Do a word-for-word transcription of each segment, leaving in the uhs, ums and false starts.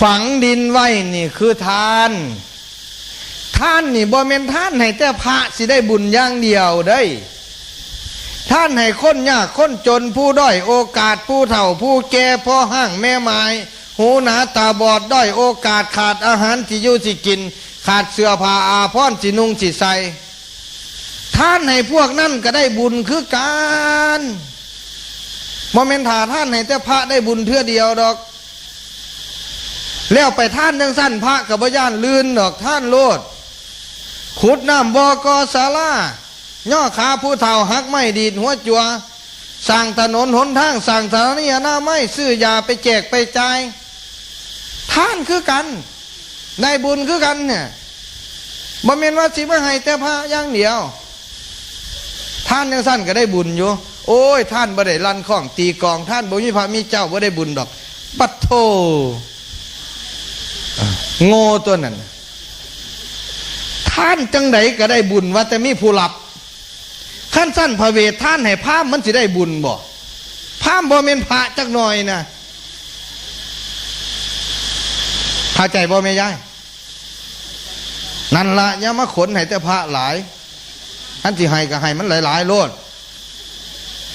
ฝังดินไว้นี่คือทาน ทานนี่บ่แม่นทานให้แต่พระสิได้บุญอย่างเดียวเด้ย ทานให้คนยากคนจน ผู้ด้อยโอกาส ผู้เฒ่าผู้แก่ พ่อฮ้างแม่หมาย หูหนาตาบอด ด้อยโอกาส ขาดอาหารสิอยู่สิกิน ขาดเสื้อผ้าอาภรณ์สินุ่งสิใส่ ทานให้พวกนั้นก็ได้บุญคือกัน บ่แม่นถ้าทานให้แต่พระได้บุญเทื่อเดียวดอก แล้วไปทานจั่งซั้น พระก็บ่ย้านลื่นดอก ทานโลด ขุดน้ำบ่อก่อศาลา ย่อขาผู้เฒ่า หักไม้ดีดหัวจั่ว สร้างถนนหนทาง สร้างสถานีอนามัย ซื้อยาไปแจกไปจ่าย ทานคือกัน ได้บุญคือกันเนี่ย บ่แม่นว่าสิมาให้แต่พระอย่างเดียว ทานจั่งซั้นก็ได้บุญอยู่ โอ้ย ทานบ่ได้ลั่นค้องตีกลอง ทานบ่มีพระมีเจ้าบ่ได้บุญดอก ปัดโธ่ โง่ตัวนั้น ทานจั่งใดก็ได้บุญ ว่าแต่มีผู้รับ คันซั้นพระเวททานให้พราหมณ์มันสิได้บุญบ่ พราหมณ์บ่แม่นพระจักหน่อยนะ เข้าใจบ่แม่ยาย นั่นละ อย่ามาขนให้แต่พระหลาย อันสิให้ก็ให้มันหลายๆโลด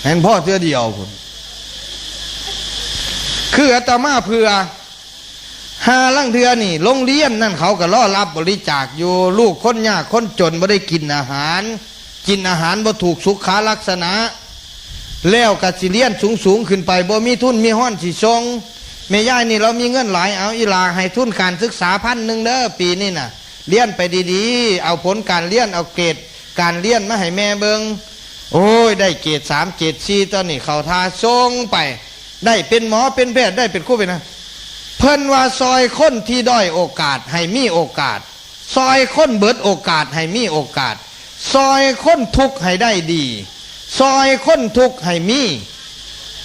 ให้มันพอเทื่อเดียวพุ้น คืออาตมาเผื่อ ห่าลางเทื่อนี่ โรงเรียนนั่นเขาก็รอรับบริจาคอยู่ ลูกคนยากคนจนบ่ได้กินอาหาร กินอาหารบ่ถูกสุขลักษณะ แล้วก็สิเรียนสูงๆขึ้นไป บ่มีทุนมีฮ้อนสิส่ง แม่ยายนี่ลาวมีเงินหลาย เอาอีหล่าให้ทุนการศึกษาพันหนึ่งเด้อ ปีนี้น่ะ เรียนไปดีๆ เอาผลการเรียน เอาเกรดการเรียนมาให้แม่เบิ่ง โอ้ย ได้เกรดสาม เกรดสี่ ตอนนี้เข้าท่าส่งไป ได้เป็นหมอ เป็นแพทย์ ได้เป็นครู เป็นนะ เพิ่นว่าซอยคนที่ด้อยโอกาสให้มีโอกาส ซอยคนเบิดโอกาสให้มีโอกาส ซอยคนทุกข์ให้ได้ดี ซอยคนทุกข์ให้มี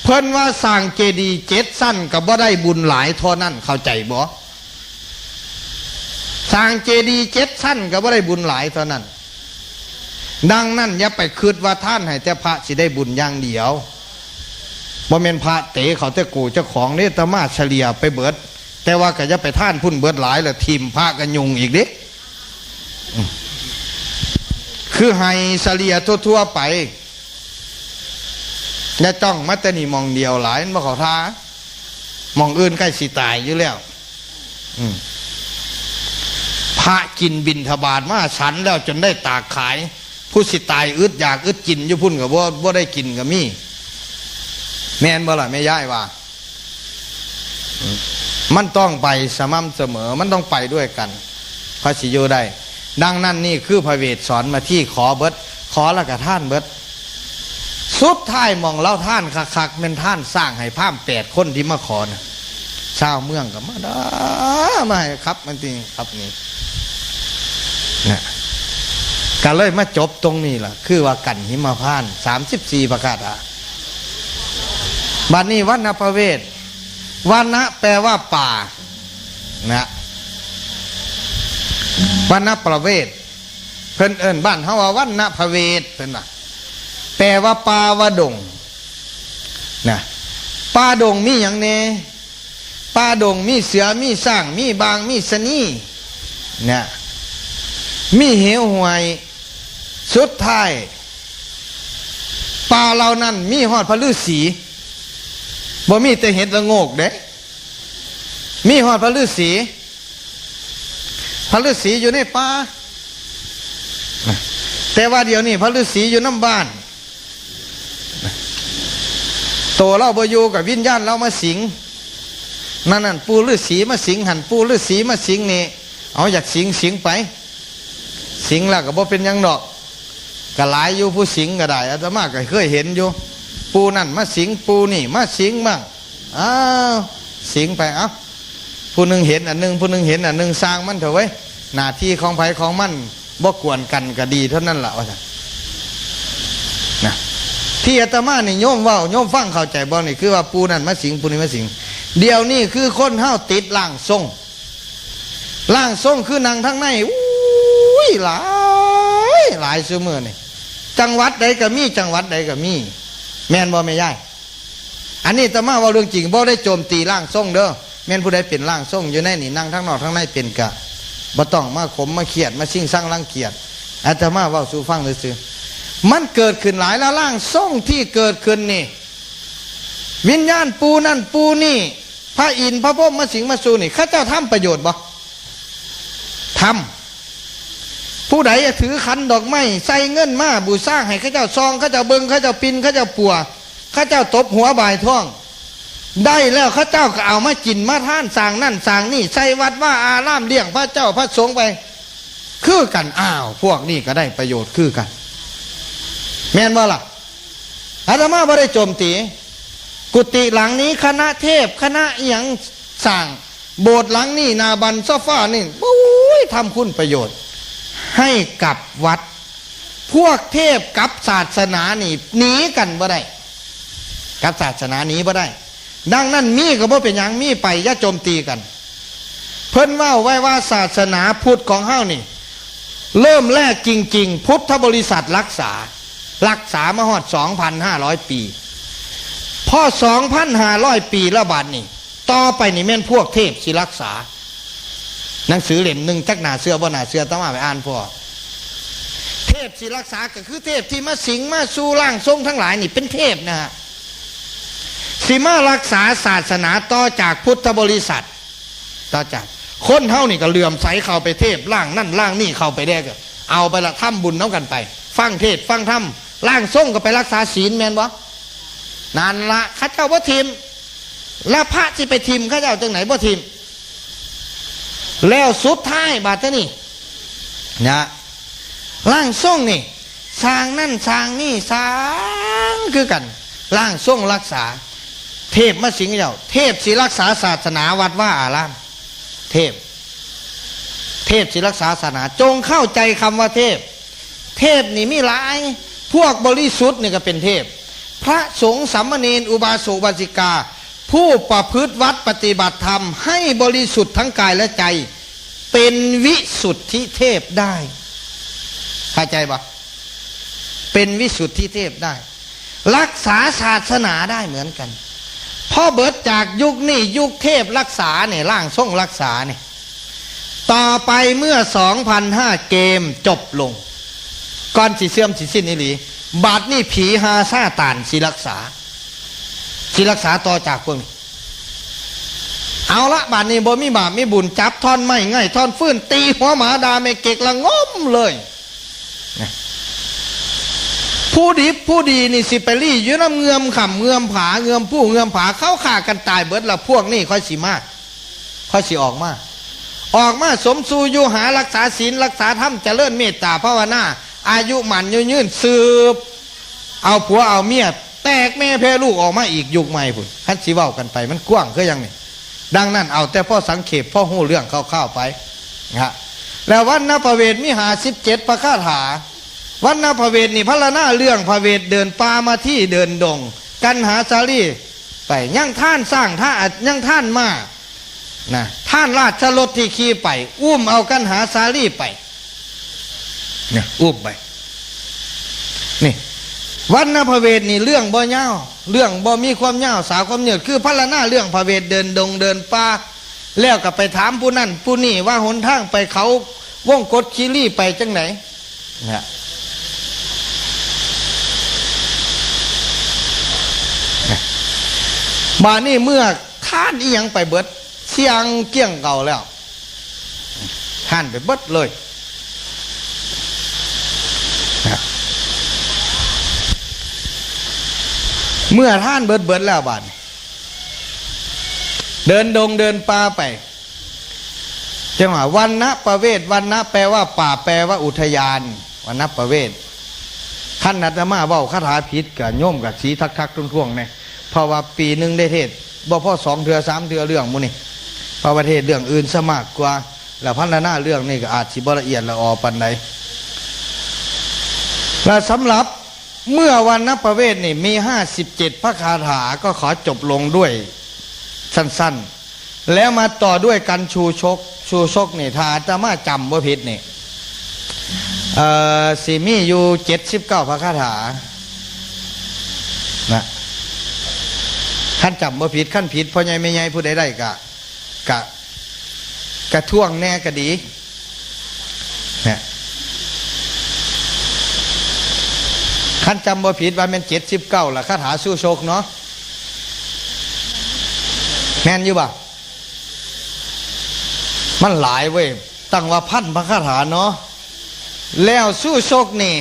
เพิ่นว่าสร้างเจดีย์เจ็ดชั้นก็บ่ได้บุญหลายเท่านั้น เข้าใจบ่ สร้างเจดีย์เจ็ดชั้นก็บ่ได้บุญหลายเท่านั้น ดังนั้นอย่าไปคิดว่าทานให้แต่พระสิได้บุญอย่างเดียว บ่แม่นพระเต๋เขาแต่กูเจ้าของเด้ อาตมาเฉลี่ยไปเบิด แต่ว่าก็อย่าไปทานพุ้นเบิดหลาย แล้วถิ่มพระก็ยุ่งอีกเด้ อืม คือให้เฉลี่ยทั่วๆไป อย่าจ้องมาแต่นี่หม่องเดียวหลาย มันบ่เข้าท่า หม่องอื่นใกล้สิตายอยู่แล้ว อืม พระกินบิณฑบาตมาฉันแล้วจนได้ตากขาย ผู้สิตายอึดอยากอึดกินอยู่พุ้นก็บ่ บ่ได้กินก็มี แม่นบ่ล่ะแม่ยายว่า อืม มันต้องไปสม่ำเสมอ มันต้องไปด้วยกัน ค่อยสิอยู่ได้ ดังนั้นนี่คือพระเวทสอนมาที่ขอเบิด ขอแล้วก็ทานเบิด สุดท้ายหม่องลาวทานคักๆ แม่นทานสร้างให้พราหมณ์แปดคนที่มาขอน่ะ ชาวเมืองก็มาด่า มาให้ครับ มันจริงครับนี่ นะ ก็เลยมาจบตรงนี้ล่ะ คือว่ากัณฑ์หิมพานต์ สามสิบสี่พระคาถา บัดนี้วัณณประเวท วัณณะแปลว่าป่า นะ วัณณประเวท เพิ่นเอิ้นบ้านเฮาว่าวัณณประเวท เพิ่นว่า แปลว่าป่าว่าดง นะ ป่าดงมีหยังแน่ ป่าดงมีเสือ มีช้าง มีบ่าง มีชะนี นะ มีเหวห้วย สุดท้าย ป่าเหล่านั้นมีฮอดพระฤาษี บ่มีแต่เห็ดละโงกเด้ มีฮอดพระฤาษี พระฤาษีอยู่ในป่า แต่ว่าเดี๋ยวนี้พระฤาษีอยู่นำบ้าน โตลาวบ่อยู่ก็วิญญาณลาวมาสิง นั่นนั่น ปู่ฤาษีมาสิงหั่น ปู่ฤาษีมาสิงนี่ เอาอยากสิงสิงไป สิงแล้วก็บ่เป็นหยังดอก ก็หลายอยู่ผู้สิงก็ได้ อาตมาก็เคยเห็นอยู่ ปู่นั่นมาสิง ปู่นี่มาสิงบ้าง อ้าว สิงไป เอ้า ผู้หนึ่งเห็นอันหนึ่ง ผู้หนึ่งเห็นอันหนึ่ง ซ่างมันเถาะเว้ย หน้าที่ของไผของมัน บ่กวนกันก็ดีเท่านั้นล่ะ ว่าซั่น นะ ที่อาตมานี่โยมเว้า โยมฟังเข้าใจบ่นี่ คือว่าปู่นั่นมาสิง ปู่นี่มาสิง เดี๋ยวนี้คือคนเฮาติดร่างทรง ร่างทรงคือนั่งทางใน อุ้ย หลาย หลายซุมื้อนี่ จังหวัดใดก็มี จังหวัดใดก็มี แม่นบ่แม่ยาย อันนี้อาตมาเว้าเรื่องจริง บ่ได้โจมตีร่างทรงเด้อ แม่นผู้ใดเป็นร่างทรงอยู่ในนี่ นั่งทั้งนอกทั้งในเป็นกะ บ่ต้องมาขมมาเครียดมาซิ่งซังรังเกียจ อาตมาเว้าสู่ฟังซื่อๆ มันเกิดขึ้นหลายแล้ว ร่างทรงที่เกิดขึ้นนี่ วิญญาณปู่นั่นปู่นี่ พระอินทร์พระพรหมมาสิงมาสู่นี่ เขาเจ้าทำประโยชน์บ่ ทำ ผู้ใดถือขันดอกไม้ใส่เงินมาบูชาให้เขาเจ้าซอง เขาเจ้าเบิ่ง เขาเจ้าปิ่น เขาเจ้าปัว เขาเจ้าตบหัวบายท้อง ได้แล้วเขาเจ้าก็เอามากินมาทาน สร้างนั่นสร้างนี่ ใส่วัดวาอาราม เลี้ยงพระเจ้าพระสงฆ์ไป คือกัน อ้าว พวกนี้ก็ได้ประโยชน์คือกัน แม่นบ่ล่ะ อาตมาบ่ได้โจมตี กุฏิหลังนี้คณะเทพ คณะอิหยังสร้าง โบสถ์หลังนี้ หน้าบันโซฟานี่ โอ้ย ทำคุณประโยชน์ ให้กับวัด พวกเทพกับศาสนานี่หนีกันบ่ได้ กับศาสนาหนีบ่ได้ ดังนั้นมีก็บ่เป็นหยัง มีไปอย่าโจมตีกัน เพิ่นเว้าไว้ว่าศาสนาพุทธของเฮานี่ เริ่มแรกจริงๆ พุทธบริษัทรักษา รักษามาฮอด สองพันห้าร้อย ปี พอ สองพันห้าร้อย ปีแล้วบาดนี้ ต่อไปนี่แม่นพวกเทพสิรักษา หนังสือเล่มหนึ่ง จักน่าเชื่อบ่น่าเชื่อ ต้องมาไปอ่านพอ เทพสิรักษาก็คือเทพที่มาสิงมาสู่ร่างทรงทั้งหลายนี่เป็นเทพนะฮะ สิมารักษาศาสนาต่อจากพุทธบริษัท ต่อจาก คนเฮานี่ก็เหลื่อมใสเข้าไปเทพร่างนั่นร่างนี่เข้าไปได้ก็ เอาไปละ ทำบุญนำกันไป ฟังเทศน์ฟังธรรม ร่างทรงก็ไปรักษาศีลแม่นบ่ นั่นละ เขาเจ้าบ่ทิ่ม แล้วพระสิไปทิ่มเขาเจ้าจังไหน บ่ทิ่ม แล้วสุดท้ายบาดนี้นะ ร่างทรงนี่ สร้างนั่นสร้างนี่สร้างคือกัน ร่างทรงรักษา เทพมาสิงเจ้า เทพสิรักษาศาสนาวัดวาอาราม เทพ เทพสิรักษาศาสนา จงเข้าใจคำว่าเทพ เทพนี่มีหลาย พวกบริสุทธิ์นี่ก็เป็นเทพ พระสงฆ์สามเณรอุบาสกอุบาสิกา ผู้ประพฤติวัตรปฏิบัติธรรมให้บริสุทธิ์ทั้งกายและใจ เป็นวิสุทธิเทพได้ เข้าใจปะ เป็นวิสุทธิเทพได้ รักษาศาสนาได้เหมือนกัน พอเบิดจากยุคนี้ยุคเทพรักษาเนี่ย ร่างทรงรักษาเนี่ย ต่อไปเมื่อ สองพันห้า เกมจบลง ก่อนสิเสื่อมสิสิ้นอีหลี บาดนี้ผีฮาซาตานสิรักษา สิรักษาต่อจากพวกนี้ เอาละ บาดนี้บ่มีบาปมีบุญ จับท่อนไม้ไงท่อนฟืน ตีหัวหมาด่าแม่เก็กละงมเลย ผู้ดิบผู้ดีนี่สิไปลี้อยู่นำเงือมค่ำเงือมผา เงือมผู้เงือมผา เขาฆ่ากันตายเบิดละ พวกนี้ค่อยสิมา ค่อยสิออกมา ออกมาสมสู่อยู่หารักษาศีลรักษาธรรม เจริญเมตตาภาวนา อายุหมันยืนยืนสืบ เอาผัวเอาเมีย แตกแม่แพ้ลูกออกมาอีกยุคใหม่พุ้น คันสิเว้ากันไปมันกว้างคือหยังนี่ ดังนั้นเอาแต่พอสังเขปพอฮู้เรื่องคร่าวๆไปนะฮะ แล้ววัณณประเวทมีห้าสิบเจ็ดพระคาถา วัณณประเวทนี่พรรณนาเรื่องพระเวทเดินป่ามาที่เดินดง กันหาสาลีไป ยังท่านสร้างท่า ยังท่านมา นะ ท่านราชรถที่ขี่ไป อุ้มเอากันหาสาลีไป เนี่ย อุ้มไป นี่ วัณณประเวทนี่เรื่องบ่ยาว เรื่องบ่มีความยาว สาวความยืด คือพรรณนาเรื่องพระเวทเดินดงเดินป่า แล้วก็ไปถามผู้นั่นผู้นี่ว่าหนทางไปเขาวงกฏคีรีไปจังไหน นะ บาดนี้เมื่อท่านอีหยังไปเบิด เสียงเกี้ยงเก่าแล้ว ท่านไปเบิดเลย นะ เมื่อท่านเบิดเบิดแล้วบาดนี้ เดินดงเดินป่าไป จังหวะวัณณประเวท วัณณะแปลว่าป่า แปลว่าอุทยาน วัณณประเวท คันอาตมาเว้าคาถาผิดก็โยมก็สีทักๆท้วงๆแน่ เพราะว่าปีหนึ่งได้เทศน์บ่พอสองเทื่อสามเทื่อเรื่องหมู่นี่ เพราะว่าเทศน์เรื่องอื่นซะมากกว่า แล้วพรรณนาเรื่องนี้ก็อาจสิบ่ละเอียดละออปานใด และสำหรับเมื่อวัณณประเวทนี่มีห้าสิบเจ็ดพระคาถา ก็ขอจบลงด้วยสั้นๆ แล้วมาต่อด้วยกันชูชก ชูชกนี่ ถ้าอาตมาจำบ่ผิดนี่ เอ่อ สิมีอยู่เจ็ดสิบเก้าพระคาถา นะ คันจำบ่ผิด คันผิด พ่อใหญ่แม่ใหญ่ผู้ใดได้ก็ กะ กะท่วงแหน่กะดี เนี่ย คันจำบ่ผิดว่าแม่นเจ็ดสิบเก้าล่ะ คาถาสู้ชกเนาะ แม่นอยู่บ่ มันหลายเว้ย ตั้งว่าพันพระคาถาเนาะ แล้วสู้ชกนี่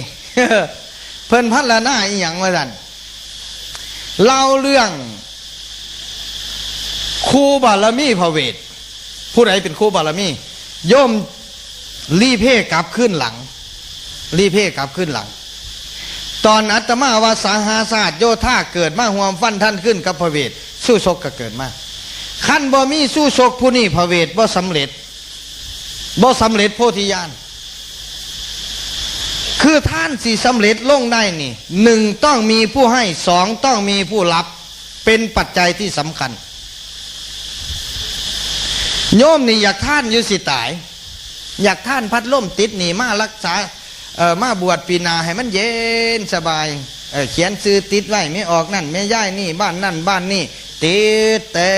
เพิ่นพรรณนาอีหยังว่าซั่น เล่าเรื่อง ครูบารมีพระเวท ผู้ใดเป็นครูบารมี โยมรีเพลย์กลับคืนหลัง รีเพลย์กลับคืนหลัง ตอนอาตมาว่าสหาชาติโยธาเกิดมาห่วมฟันทันขึ้นกับพระเวท สู้ชกก็เกิดมา คันบ่มีสู้ชกผู้นี้พระเวทบ่สำเร็จ บ่สำเร็จโพธิญาณ คือทานสิสำเร็จลงได้นี่ หนึ่งต้องมีผู้ให้ สองต้องมีผู้รับ เป็นปัจจัยที่สำคัญ โยมนี่อยากทานอยู่สิตาย อยากทานพัดลมติดหนี้มารักษา เอ่อ มาบวชปีหน้าให้มันเย็นสบาย เอ่อ เขียนชื่อติดไว้ ไม่ออกนั่น ไม่ย้ายหนี้ บ้านนั่นบ้านนี่ ติดเต็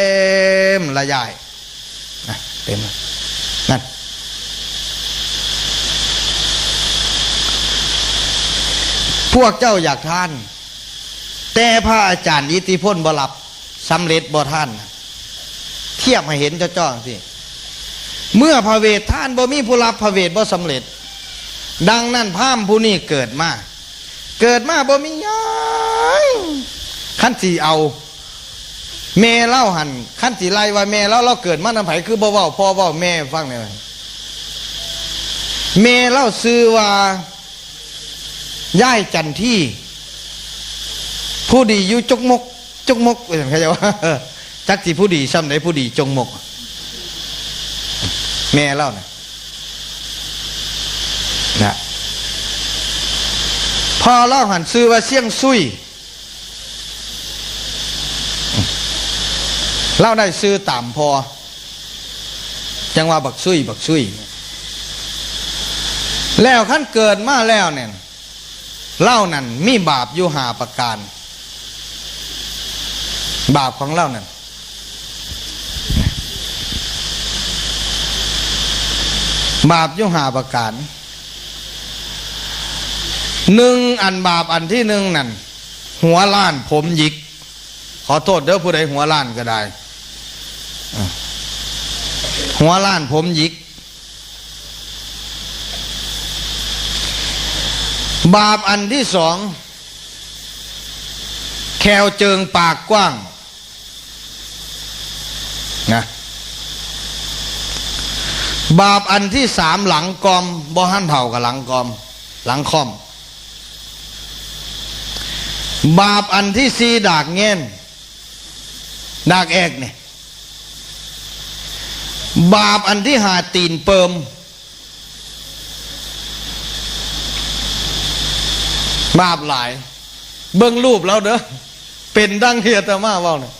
มละยาย นะ เต็มละ นั่น พวกเจ้าอยากทาน แต่พระอาจารย์อิทธิพลบ่รับ สำเร็จบ่ทานนะ เทียบให้เห็นจ้อๆสิ เมื่อพระเวททานบ่มีผู้รับ พระเวทบ่สำเร็จ ดังนั้นพราหมณ์ผู้นี้เกิดมา เกิดมาบ่มีหยัง คันสิเอา แม่เล่าหั่น คันสิไล่ว่าแม่เล่า เล่าเกิดมานำไผ คือบ่เว้าพ่อเว้าแม่ฟังแหน่ แม่เล่าชื่อว่า ยายจันที ผู้ดีอยู่จกมก จกมก ว่าซั่นเขาเจ้าว่า จักสิผู้ดีซ่ำใด ผู้ดีจกมก แม่เล่านะ นะ พ่อเล่าหั่นชื่อว่าเสี่ยงซุย เล่าได้ชื่อตามพ่อ จังว่าบักซุย บักซุย แล้วคันเกิดมาแล้วเนี่ย เล่านั่นมีบาปอยู่ห้าประการ บาปของเล่านั่น บาปอยู่ห้าประการ หนึ่งอัน บาปอันที่หนึ่งนั่น หัวล้านผมหยิก ขอโทษเด้อ ผู้ใดหัวล้านก็ได้ อ่ะ หัวล้านผมหยิก บาปอันที่สอง แข้วเจิงปากกว้าง นะ บาปอันที่สาม หลังกอม บ่หันเฒ่ากับหลังกอม หลังค่อม บาปอันที่สี่ ดากแง่น ดากแอกเนี่ย บาปอันที่ห้า ตีนเปิม บาปหลาย เบิ่งรูปแล้วเด้อ เป็นดังที่อาตมาเว้าเนี่ย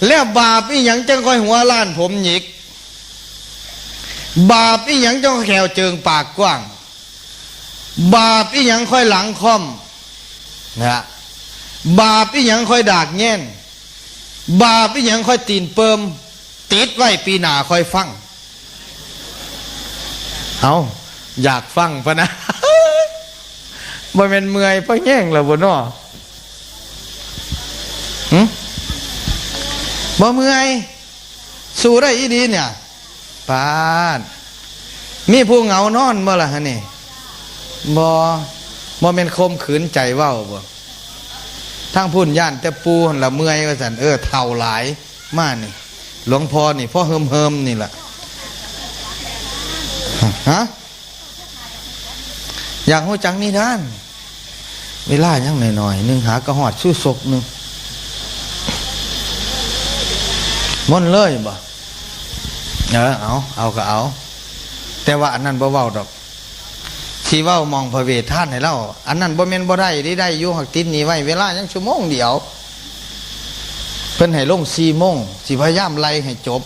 แล้วบาปอีหยังจังค่อยหัวล้านผมหยิก บาปอีหยังจังค่อยแข้วเจิงปากกว้าง บาปอีหยังค่อยหลังค่อม นะ บาปอีหยังค่อยดากแง่น บาปอีหยังค่อยตีนเปิม ติดไว้ปีหน้าค่อยฟัง เอา อยากฟังพะนะ บ่แม่นเมื่อยพะแห้งแล้วบ่น้อ หึ บ่เมื่อย สู้ได้อีหลีเนี่ย ปาด มีผู้เหงานอนบ่ล่ะฮะนี่ บ่ บ่แม่นข่มขืนใจเว้าบ่ ทางพุ้นย้านแต่ปู่หั่นละเมื่อยว่าซั่น เออ เฒ่าหลายมานี่ หลวงพ่อนี่พอเฮิมๆนี่ล่ะ ฮะ อยากฮู้จักนิทาน เวลายังน้อยๆหนึ่ง หากะฮอดสู้ซกหนึ่ง ม่วนเลยบ่ เออ เอา เอาก็เอา แต่ว่าอันนั้นบ่เว้าดอก สิเว้าหม่องพระเวททานให้เล่า อันนั้นบ่แม่นบ่ได้เด้ ได้อยู่ หากติดหนี้ไว้ เวลายังชั่วโมงเดียว เพิ่นให้ลงสี่โมง สิพยายามไล่ให้จบ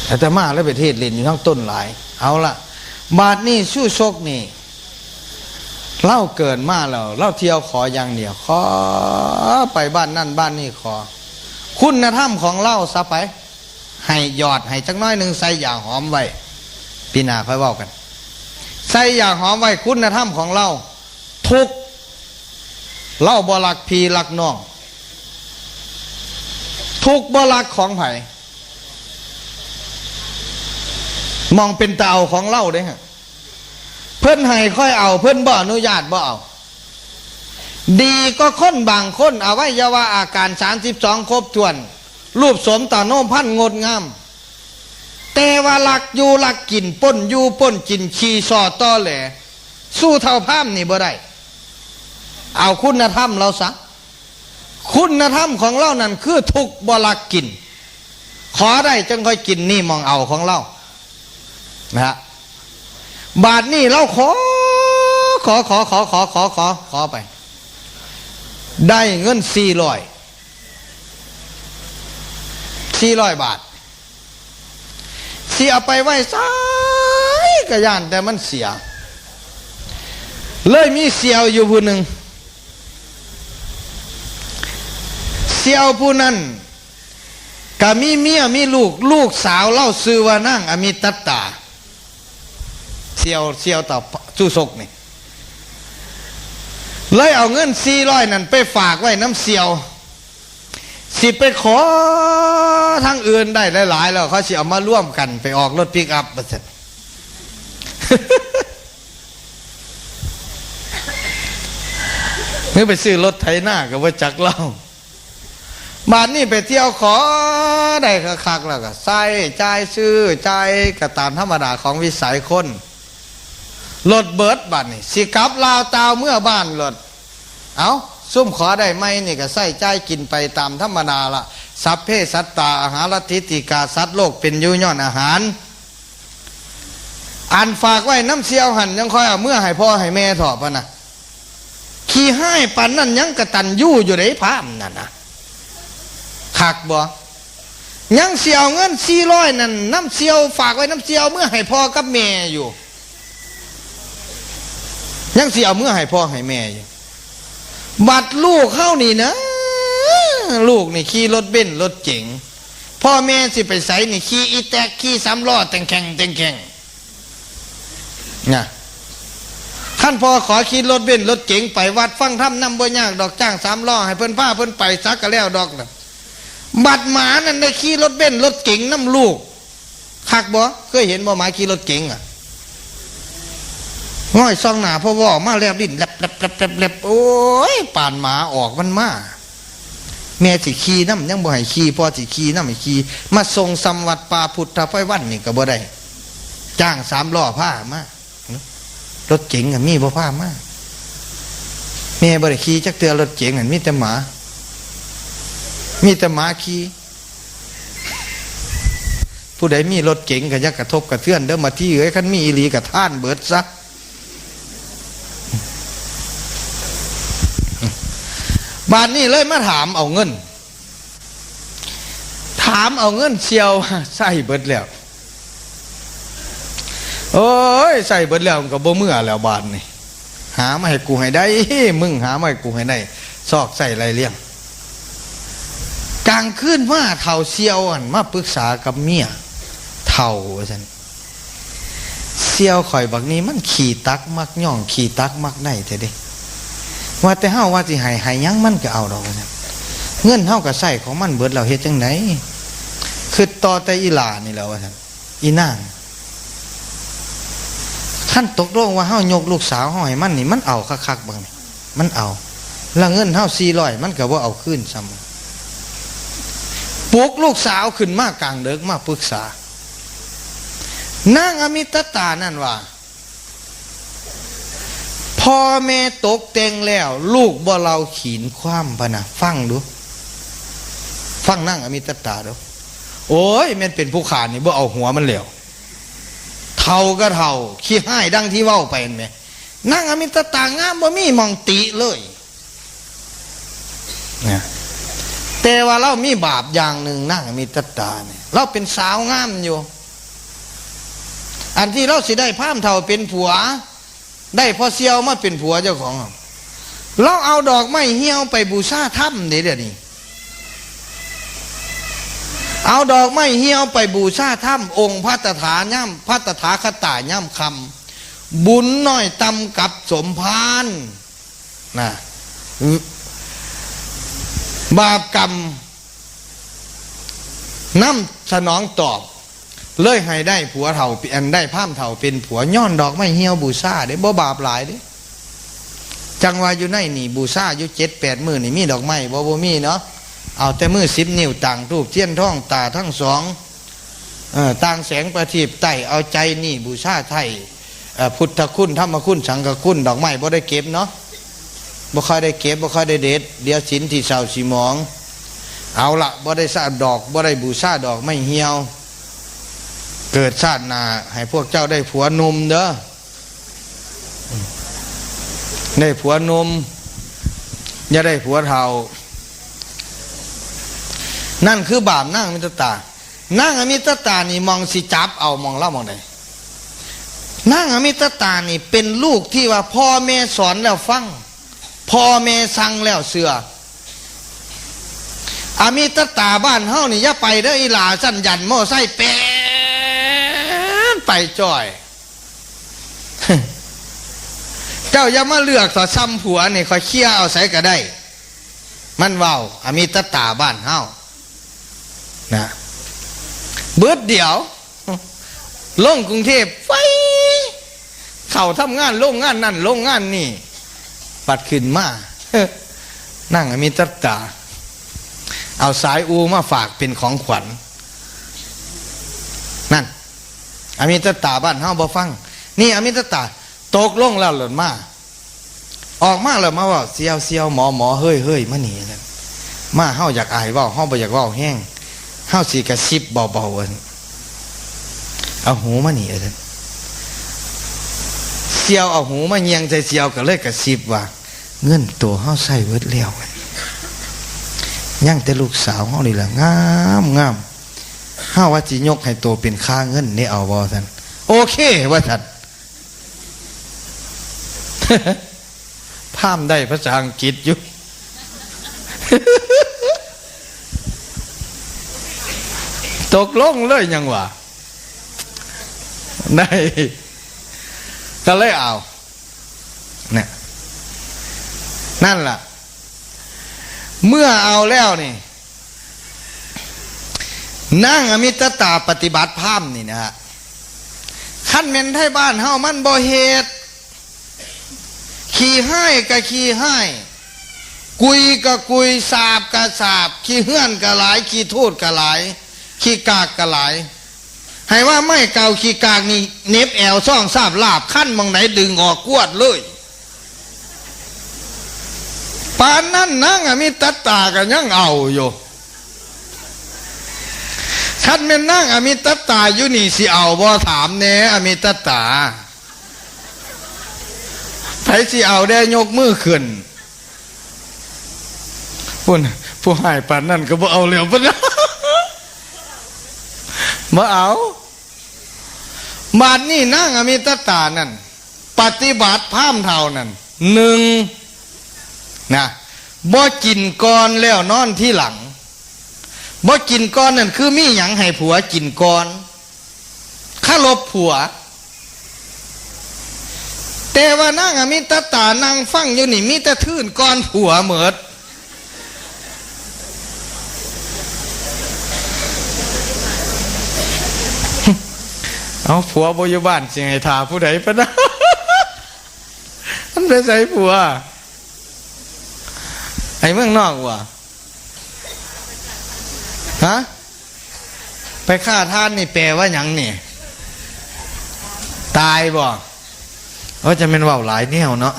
อาตมาเลยไปเทศน์เล่นอยู่ทางต้นหลาย เอาละ บาดนี้สู้ซกนี่ เล่าเกิดมาแล้ว เล่าเที่ยวขออย่างเดียว ขอไปบ้านนั่นบ้านนี่ขอ คุณธรรมของเล่าซะไป ให้หยอดให้จักหน้อยหนึ่ง ใส่ยาหอมไว้ ปีหน้าค่อยเว้ากัน ใส่ยาหอมไว้ คุณธรรมของลาว ทุกข์ ลาวบ่ลักพี่ลักน้อง ทุกข์บ่ลักของไผ หม่องเป็นตาเอาของลาวเด้ฮะ เพิ่นให้ค่อยเอา เพิ่นบ่อนุญาตบ่เอา ดีก็คนบางคน อวัยวะอาการ สามสิบสอง ครบถ้วน รูปโสมตาโนมพันงดงาม แต่ว่าลักอยู่ลักกิน ปล้นอยู่ปล้นกิน ขี้ซ้อตอแหล สู้เท่าพราหมณ์นี่บ่ได้ เอาคุณธรรมลาวซะ คุณธรรมของลาวนั่นคือทุกข์บ่ลักกิน ขอได้จั่งค่อยกิน นี่หม่องเอาของลาว นะฮะ บาดนี้ลาวขอ ขอ ขอ ขอ ขอ ขอ ขอ ขอไป ได้เงิน สี่ร้อย สี่ร้อย บาท สิเอาไปไว้ไสก็ย้านแต่มันเสีย เลยมีเสี่ยวอยู่ผู้หนึ่ง เสี่ยวผู้นั้นก็มีเมียมีลูก ลูกสาวลาวชื่อว่านางอมิตตา เสี่ยว เสี่ยวตาสู้ชกนี่ เลยเอาเงิน สี่ร้อย นั่นไปฝากไว้นำเสี่ยว สิไปขอทางอื่นได้หลายๆ แล้วเขาสิเอามารวมกันไปออกรถปิกอัพ ว่าซั่น หรือไปซื้อรถไถนาก็บ่จักลาว บาดนี้ไปเที่ยวขอได้คักๆ แล้วก็ใช้จ่าย ซื้อจ่ายก็ตามธรรมดาของวิสัยคน รถเบิด บาดนี้สิกลับลาวต่าวเมือบ้านโลด เอ้า ซุมขอได้ใหม่นี่ก็ใช้จ่ายกินไปตามธรรมดาละ สัพเพสัตตา อาหารัตถิติกา สัตว์โลกเป็นอยู่ย้อนอาหาร อันฝากไว้นำเสี่ยวหั่นยังค่อยเอาเมือให้พ่อให้แม่เถาะ พะนะ ขี้ฮ้ายปานนั้นยังกตัญญูอยู่เด้ พราหมณ์นั่นนะ คักบ่ ยังสิเอาเงิน สี่ร้อย นั่นนำเสี่ยว ฝากไว้นำเสี่ยว เมือให้พ่อกับแม่อยู่ ยังสิเอาเมือให้พ่อให้แม่อยู่ บัดลูกเฮานี่นะ ลูกนี่ขี่รถเบนซ์รถเก๋ง พ่อแม่สิไปไสนี่ ขี่อีแต๊ก ขี่สามล้อ แต่งแข่งแต่งแข่ง นะ คันพ่อขอขี่รถเบนซ์รถเก๋งไปวัดฟังธรรมนำบ่ยากดอก จ้างสามล้อให้เพิ่นพาเพิ่นไปซะก็แล้วดอกนะ บัดหมานั่นได้ขี่รถเบนซ์รถเก๋งนำลูก คักบ่ เคยเห็นบ่หมาขี่รถเก๋งอะ ง่อยส่องหน้าพ่อว่อมาแลบลิ้นแลบแลบแลบแลบแลบ โอ้ย ปานหมาออกมันมา แม่สิขี่นำยังบ่ให้ขี่ พ่อสิขี่นำให้ขี่ มาส่งส่ำวัดป่าพุทธไพวันนี่ก็บ่ได้ จ้างสามล้อพามา รถเก๋งอะมีบ่พามา แม่บ่ได้ขี่จักเทื่อ รถเก๋งนั่นมีแต่หมา มีแต่หมาขี่ ผู้ใดมีรถเก๋งก็อย่ากระทบกระเทือนเด้อ มาที่เอ้ย คันมีอีหลีก็ท่านเบิดซะ บาดนี้เลยมาถามเอาเงิน ถามเอาเงินเสี่ยว ใช้เบิดแล้ว โอ้ย ใช้เบิดแล้วมันก็บ่เมือแล้วบาดนี้ หามาให้กูให้ได้ มึงหามาให้กูให้ได้ ซอกไส้ไล่เลี้ยง กลางคืนมาเฒ่าเสี่ยวหั่นมาปรึกษากับเมีย เฒ่าว่าซั่น เสี่ยวข่อยบักนี้มันขี้ตักมักย่อง ขี้ตักมักได้แท้เด้ ว่าแต่เฮาว่าสิให้ ให้หยังมันก็เอาดอกว่าซั่น เงินเฮาก็ใช้ของมันเบิดแล้ว เฮ็ดจั่งใด คิดต่อแต่อีหล้านี่แหละว่าซั่น อีนาง คันตกลงว่าเฮายกลูกสาวเฮาให้มันนี่ มันเอาคักๆ บักนี่ มันเอา แล้วเงินเฮาสี่ร้อย มันก็บ่เอาคืนซ้ำ ปลุกลูกสาวขึ้นมากลางดึกมาปรึกษา นางอมิตตานั่นว่า พ่อแม่ตกแต่งแล้ว ลูกบ่เล่าขีนความ พะนะ ฟังดู ฟังนางอมิตตาดู โอ้ย แม่นเป็นผู้ข้านี่บ่เอาหัวมันแล้ว เฒ่าก็เฒ่า ขี้ฮ้ายดังที่เว้าไปนั่นแหม นางอมิตตางามบ่มีหม่องติเลย นะ แต่ว่าลาวมีบาปอย่างหนึ่ง นางอมิตตาเนี่ย ลาวเป็นสาวงามอยู่ อันที่ลาวสิได้พราหมณ์เฒ่าเป็นผัว ได้พ่อเสี่ยวมาเป็นผัวเจ้าของ ลาวเอาดอกไม้เหี่ยวไปบูชาธรรมเด้ เดี๋ยวนี้ เอาดอกไม้เหี่ยวไปบูชาธรรมองค์พระตถาย่ำ พระตถาคตาย่ำคำ บุญน้อยต่ำกับสมภารนะ บาปกรรมนำสนองตอบ เลยให้ได้ผัวเฒ่า อันได้พราหมณ์เฒ่าเป็นผัว ย้อนดอกไม้เหี่ยวบูชาเด้ บ่บาปหลายเด้ จังว่าอยู่ในนี่บูชาอยู่เจ็ดแปดมื้อนี่มีดอกไม้บ่ บ่มีเนาะ เอาแต่มื้อสิบนิ้ว ตั้งธูปเทียนทองตาทั้งสอง เอ่อ ต่างแสงประทีปไต้ เอาใจนี่บูชาไท้ เอ่อ พุทธคุณ ธรรมคุณ สังฆคุณ ดอกไม้บ่ได้เก็บเนาะ บ่ค่อยได้เก็บ บ่ค่อยได้เด็ด เดี๋ยวศีลสิเศร้าสิหมอง เอาละ บ่ได้สะดอก บ่ได้บูชาดอกไม้เหี่ยว เกิดชาติหน้าให้พวกเจ้าได้ผัวหนุ่มเด้อ ได้ผัวหนุ่ม อย่าได้ผัวเฒ่า นั่นคือบาปนางอมิตตา นางอมิตตานี่หม่องสิจับเอาหม่องลาวหม่องใด นางอมิตตานี่เป็นลูกที่ว่าพ่อแม่สอนแล้วฟัง พ่อแม่สั่งแล้วเชื่อ อมิตตาบ้านเฮานี่อย่าไปเด้ออีหล่า ซั่นยันมอไซค์แป๊นไปจ้อย เจ้าอย่ามาเลือกต่อซ้ำผัวนี่ ข้อยเคลียร์เอาไสก็ได้ มันเว้า อมิตตาบ้านเฮานะ เบิดเดียว ลงกรุงเทพฯ ไฟ เข้าทำงานโรงงานนั่นโรงงานนี่ บัดขึ้นมา นางอมิตตา เอาสายอูมาฝากเป็นของขวัญ นั่น อมิตตาบ้านเฮาบ่ฟัง นี่อมิตตาตกลงแล้วหล่นมา ออกมาแล้วมาเว้า เสี่ยว เสี่ยว หมอ หมอ เฮ้ย เฮ้ย มานี่ มา เฮาอยากอายเว้า เฮาบ่อยากเว้าแฮง เฮาสิกระซิบเบาๆ เอาหูมานี่ เสี่ยวเอาหูมาเยียงใส่ เสี่ยวก็เลยกระซิบว่า เงินโตเฮาใช้เบิดแล้ว ยังแต่ลูกสาวเฮานี่ล่ะงามงาม เฮาว่าสิยกให้โตเป็นค่าเงินนี่ เอาบ่ ซั่น โอเค ว่าซั่น พราหมณ์ได้ภาษาอังกฤษอยู่ ตกลงเลยยังว่า ได้ ก็เลยเอา เนี่ย นั่นล่ะ เมื่อเอาแล้วนี่ นางอมิตตาปฏิบัติพราหมณ์นี่นะฮะ คันแม่นไทบ้านเฮามันบ่เฮ็ด ขี้ฮ้ายก็ขี้ฮ้าย กุยก็กุย สาบก็สาบ ขี้เฮือนก็หลาย ขี้ทูดก็หลาย ขี้กากก็หลาย ให้ว่าไม้เก่าขี้กากนี่เหน็บแอวซ่องซาบลาบ คันหม่องไหนดึงออกกวดเลย ปานนั้นนางอมิตตาก็ยังเอาอยู่ คันแม่นนางอมิตตาอยู่นี่สิเอาบ่ ถามแหน่ อมิตตา ไผสิเอาแด่ ยกมือขึ้น พุ่น ผู้ฮ้ายปานนั้นก็บ่เอาแล้ว พุ่น บ่เอา บาดนี้นางอมิตตานั่น ปฏิบัติพราหมณ์เฒ่านั่น หนึ่ง นะ บ่กินก่อนแล้วนอนทีหลัง บ่กินก่อนนั่นคือมีหยังให้ผัวกินก่อน เคารพผัว แต่ว่านางอมิตตานั่งฟังอยู่นี่มีแต่ทื่นก่อนผัวหมด เอาผัวบ่อยู่บ้านสิให้ถ่าผู้ใดปะนะ มันไปใส่ผัว ไอ้เมืองนอกวะ ฮะ ไปฆ่าทานนี่แปลว่าหยังนี่ ตายบ่ ว่าจะเป็นเว้าหลายแนวเนาะ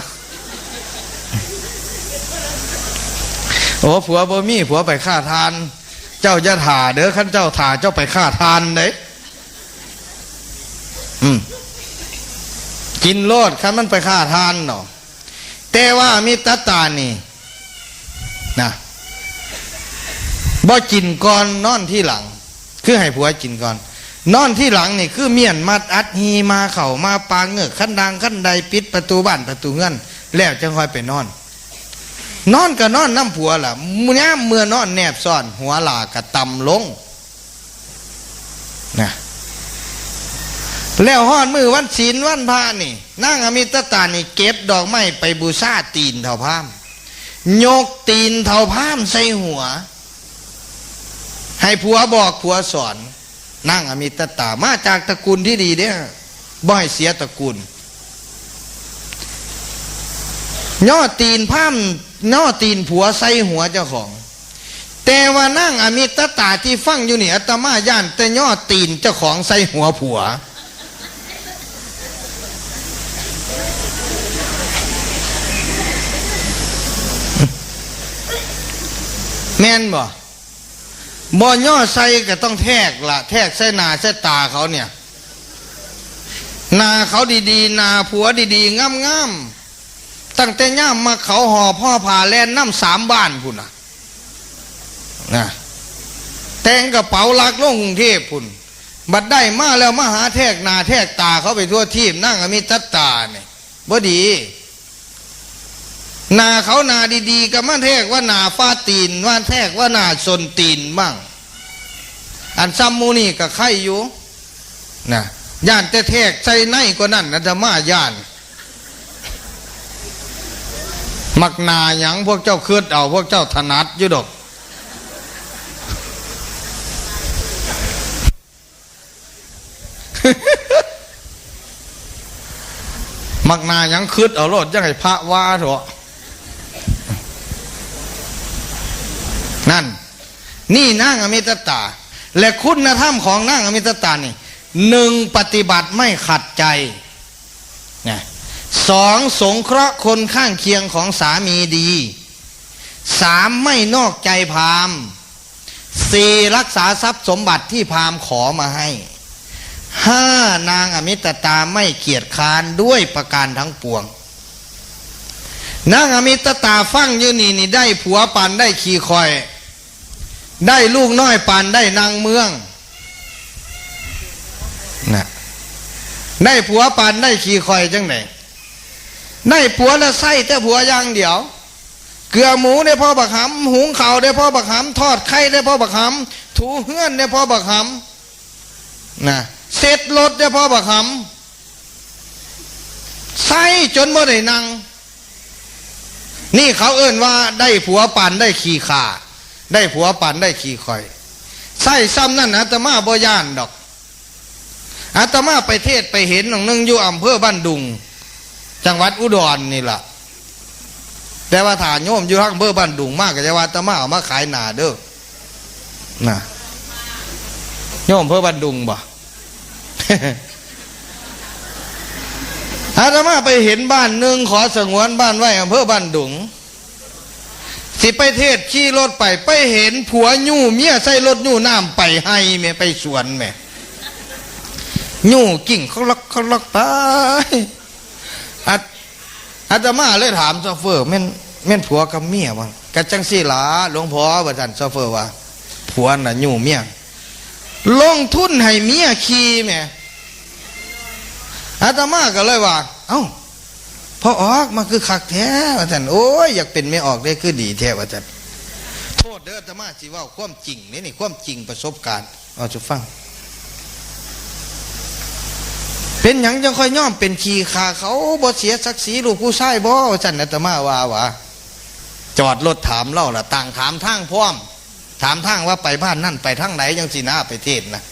โอ้ ผัวบ่มี ผัวไปฆ่าทาน เจ้าอย่าถ่าเด้อ คันเจ้าถ่าเจ้าไปฆ่าทานเด้ อืม กินโลด คันมันไปฆ่าทานเนาะ แต่ว่ามิตตานี่นะ บ่กินก่อนนอนที่หลัง คือให้ผัวกินก่อน นอนที่หลังนี่คือเมี้ยนมัดอัดหีมาเข้ามาปางเงือกคันดางคันใด ปิดประตูบ้านประตูเฮือน แล้วจังค่อยไปนอน นอนก็นอนนำผัวล่ะ ยามเมื่อนอนแนบซ้อน หัวหล่ากะต่ำลง นะ แล้วฮอดมื้อวันศีลวันพระนี่ นางอมิตตานี่เก็บดอกไม้ไปบูชาตีนเฒ่าพราหมณ์ ยกตีนเฒ่าพราหมณ์ใส่หัว ให้ผัวบอกผัวสอน นางอมิตตามาจากตระกูลที่ดีเด้อ บ่ให้เสียตระกูล ย่อตีนพราหมณ์ ย่อตีนผัวใส่หัวเจ้าของ แต่ว่านางอมิตตาที่ฟังอยู่นี่ อาตมาย้านแต่ย่อตีนเจ้าของใส่หัวผัว แม่นบ่ บ่ย่อใส่ก็ต้องแทกละ แทกใส่หน้าใส่ตาเขาเนี่ย หน้าเขาดีๆ หน้าผัวดีๆ งามๆ ตั้งแต่ยามมาเขาหอบห่อผ้าแล่นนำสามบ้านพุ้นน่ะ นะ แต่งกระเป๋าลักลงกรุงเทพฯพุ้น บัดได้มาแล้วมาหาแทกหน้าแทกตาเขาไปทั่วทีป นางอมิตตาเนี่ย บ่ดี หน้าเขาหน้าดีๆ ก็มาแทกว่าหน้าฟ้าตีน ว่าแทกว่าหน้าส้นตีนบ้าง อันซ้ำหมู่นี่ก็ไข่อยู่ นะ ย้านแต่แทกใส่ในกว่านั้น อาตมาย้าน มักหน้าหยังพวกเจ้าคิดเอา พวกเจ้าถนัดอยู่ดอก มักหน้าหยังคิดเอาโลด อย่าให้พระว่าเถาะ นั่น นี่นางอมิตตา และคุณธรรมของนางอมิตตานี่ หนึ่ง ปฏิบัติไม่ขัดใจ นะ สอง สงเคราะห์คนข้างเคียงของสามีดี สาม ไม่นอกใจพราหมณ์ สี่ รักษาทรัพย์สมบัติที่พราหมณ์ขอมาให้ ห้า นางอมิตตาไม่เกียจคร้านด้วยประการทั้งปวง นางอมิตตาฟังอยู่นี่ นี่ได้ผัวปานได้ขี้ข่อย ได้ลูกน้อยปานได้นางเมือง นะ ได้ผัวปานได้ขี้ข่อยจังได๋ ได้ผัวแล้วใส่แต่ผัวอย่างเดียว เกือหมูได้พ่อบักหำ หุงข้าวได้พ่อบักหำ ทอดไข่ได้พ่อบักหำ ถูเฮือนได้พ่อบักหำ นะ เช็ดรถได้พ่อบักหำ ใส่จนบ่ได้นั่ง นี่เขาเอิ้นว่าได้ผัวปานได้ขี้ข่า ได้ผัวปานได้ขี้ข่อย ใส่ซ้ำนั่นอาตมาบ่ย้านดอก อาตมาไปเทศน์ไปเห็นหนองหนึ่งอยู่อำเภอบ้านดุง จังหวัดอุดรนี่ล่ะ แต่ว่าถ้าโยมอยู่ทางอำเภอบ้านดุงมากก็จะว่าอาตมาเอามาขายหน้าเด้อ นะ โยมอำเภอบ้านดุงบ่ อาตมาไปเห็นบ้านหนึ่ง ขอสงวนบ้านไว้อำเภอบ้านดุง สิไปเทศน์ขี่รถไป ไปเห็นผัวยู้เมียใส่รถยู้น้ำไปไฮ่แหม ไปสวนแหม ยู้กิ่งคอกลอกคอกลอกไป อาต อาตมาเลยถามโชเฟอร์ แม่น แม่นผัวกับเมียบ่ ก็จั่งซี้ล่ะหลวงพ่อ ว่าซั่น โชเฟอร์ว่า ผัวน่ะยู้เมีย ลงทุนให้เมียขี่แหม อาตมาก็เลยว่า เอ้า พ่อออกมาคือคักแท้ ว่าซั่น โอ้ย อยากเป็นแม่ออกเด้ คือดีแท้ ว่าซั่น โทษเด้อ อาตมาสิเว้าความจริงนี่ นี่ความจริงประสบการณ์ เอาสู่ฟัง เป็นหยังจั่งค่อยยอมเป็นขี้ข้าเขา บ่เสียศักดิ์ศรีลูกผู้ชายบ่ ว่าซั่น อาตมาว่า ว่า จอดรถถามเลาล่ะ ต่างถามทางพร้อม ถามทางว่าไปบ้านนั่นไปทางไหนจั่งซี้นะ ไปเทศน์นะ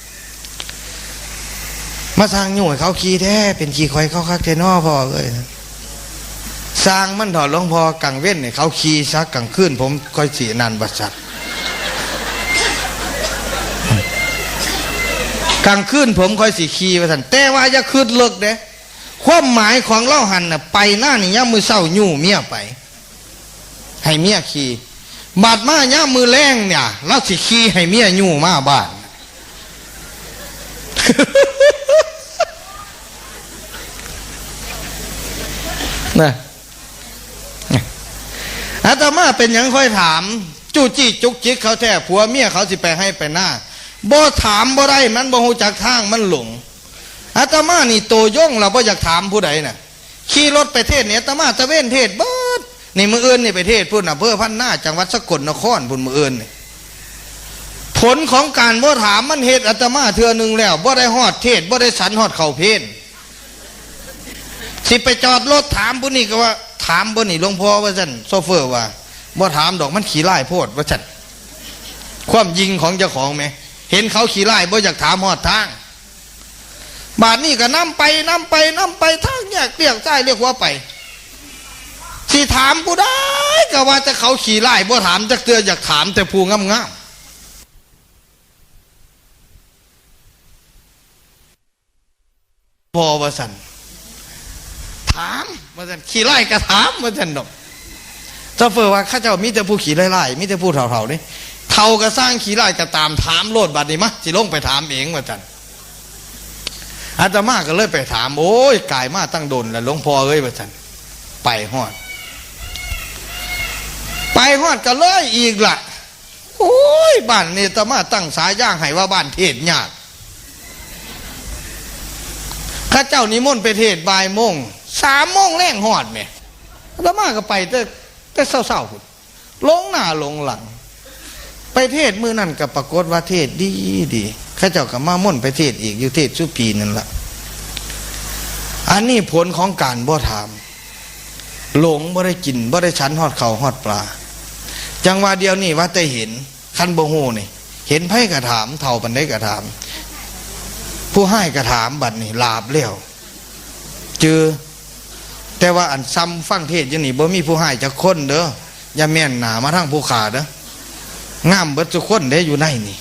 มาสร้างยู้ให้เขาขี่แท้ เป็นขี้ข่อยเขาคักแท้น้อพ่อเอ้ย สร้างมันเถาะหลวงพ่อ กลางเว็นนี่เขาขี่ซะ กลางคืนผมค่อยสินั่น ว่าซั่น กลางคืนผมค่อยสิขี่ ว่าซั่น แต่ว่าอย่าคิดเลิกเด้ ความหมายของเลาหั่นน่ะ ไปนานี่ยามมื้อเช้ายู้เมียไป ให้เมียขี่ บัดมายามมื้อแลงเนี่ย เลาสิขี่ให้เมียยู้มาบ้าน นะ อาตมาเป็นหยังค่อยถาม จู้จี้จุกจิกเขาแท้ ผัวเมียเขาสิไปไฮ่ไปนา บ่ถามบ่ได้ มันบ่ฮู้จักทาง มันหลง อาตมานี่โตย่งแล้วบ่อยากถามผู้ใดน่ะ ขี่รถไปเทศน์นี่ อาตมาตะเวนเทศน์เบิด นี่มื้ออื่นนี่ไปเทศน์พุ้น อำเภอพันนา จังหวัดสกลนครพุ้น มื้ออื่นนี่ พ ผลของการบ่ถามมันเฮ็ดอาตมาเทื่อหนึ่งแล้ว บ่ได้ฮอดเทศน์ บ่ได้ฉันฮอดข้าวเพล สิไปจอดรถถามผู้นี้ก็ว่า "ถามบ่นี่หลวงพ่อ" ว่าซั่น โชเฟอร์ว่า "บ่ถามดอก มันขี้ร้ายโพด" ว่าซั่น ความยิงของเจ้าของแหม เห็นเขาขี้ร้ายบ่อยากถามฮอดทาง บาดนี้ก็นำไป นำไป นำไป ทางแยกเลี้ยวซ้ายเลี้ยวขวาไป สิถามผู้ใดก็ว่าแต่เขาขี้ร้าย บ่ถามจักเทื่อ อยากถามแต่ผู้งามๆ พอว่าซั่น ถามว่าซั่น ขี้ร้ายก็ถามว่าซั่นดอก โชเฟอร์ว่า "เขาเจ้ามีแต่ผู้ขี้ร้ายๆ มีแต่ผู้เฒ่าๆ นี่ เฒ่าก็ซ่าง ขี้ร้ายก็ตาม ถามโลด บาดนี้มา สิลงไปถามเอง" ว่าซั่น อาตมาก็เลยไปถาม "โอ้ย กายมาตั้งโดนแล้วหลวงพ่อเอ้ย" ว่าซั่น ไปฮอด ไปฮอดก็เลยอีกล่ะ โอ้ย บ้านนี้อาตมาตั้งฉายาให้ว่าบ้านเทศน์ยาก เขาเจ้านิมนต์ไปเทศน์บ่ายโมง สามโมงแลงฮอดแหม อาตมาก็ไปแต่ แต่เช้าๆ พุ้น หลงหน้าหลงหลัง ไปเทศน์มื้อนั้นก็ปรากฏว่าเทศน์ดีดี เขาเจ้าก็มามนต์ไปเทศน์อีก อยู่เทศน์สุพีนั่นล่ะ อันนี้ผลของการบ่ถาม หลง บ่ได้กิน บ่ได้ฉันฮอดข้าวฮอดปลา จั่งว่าเดี๋ยวนี้ว่าแต่เห็น คันบ่ฮู้นี่ เห็นไผก็ถาม เฒ่าปานใดก็ถาม ผู้ฮ้ายก็ถาม บัดนี้หลาบแล้ว จือ แต่ว่าอันซ่ำฟังเทศน์อยู่นี่ บ่มีผู้ฮ้ายจักคนเด้อ อย่าแม่นหน้ามาทางผู้ข้าเด้อ งามเบิดซุคนเด้อยู่ในนี่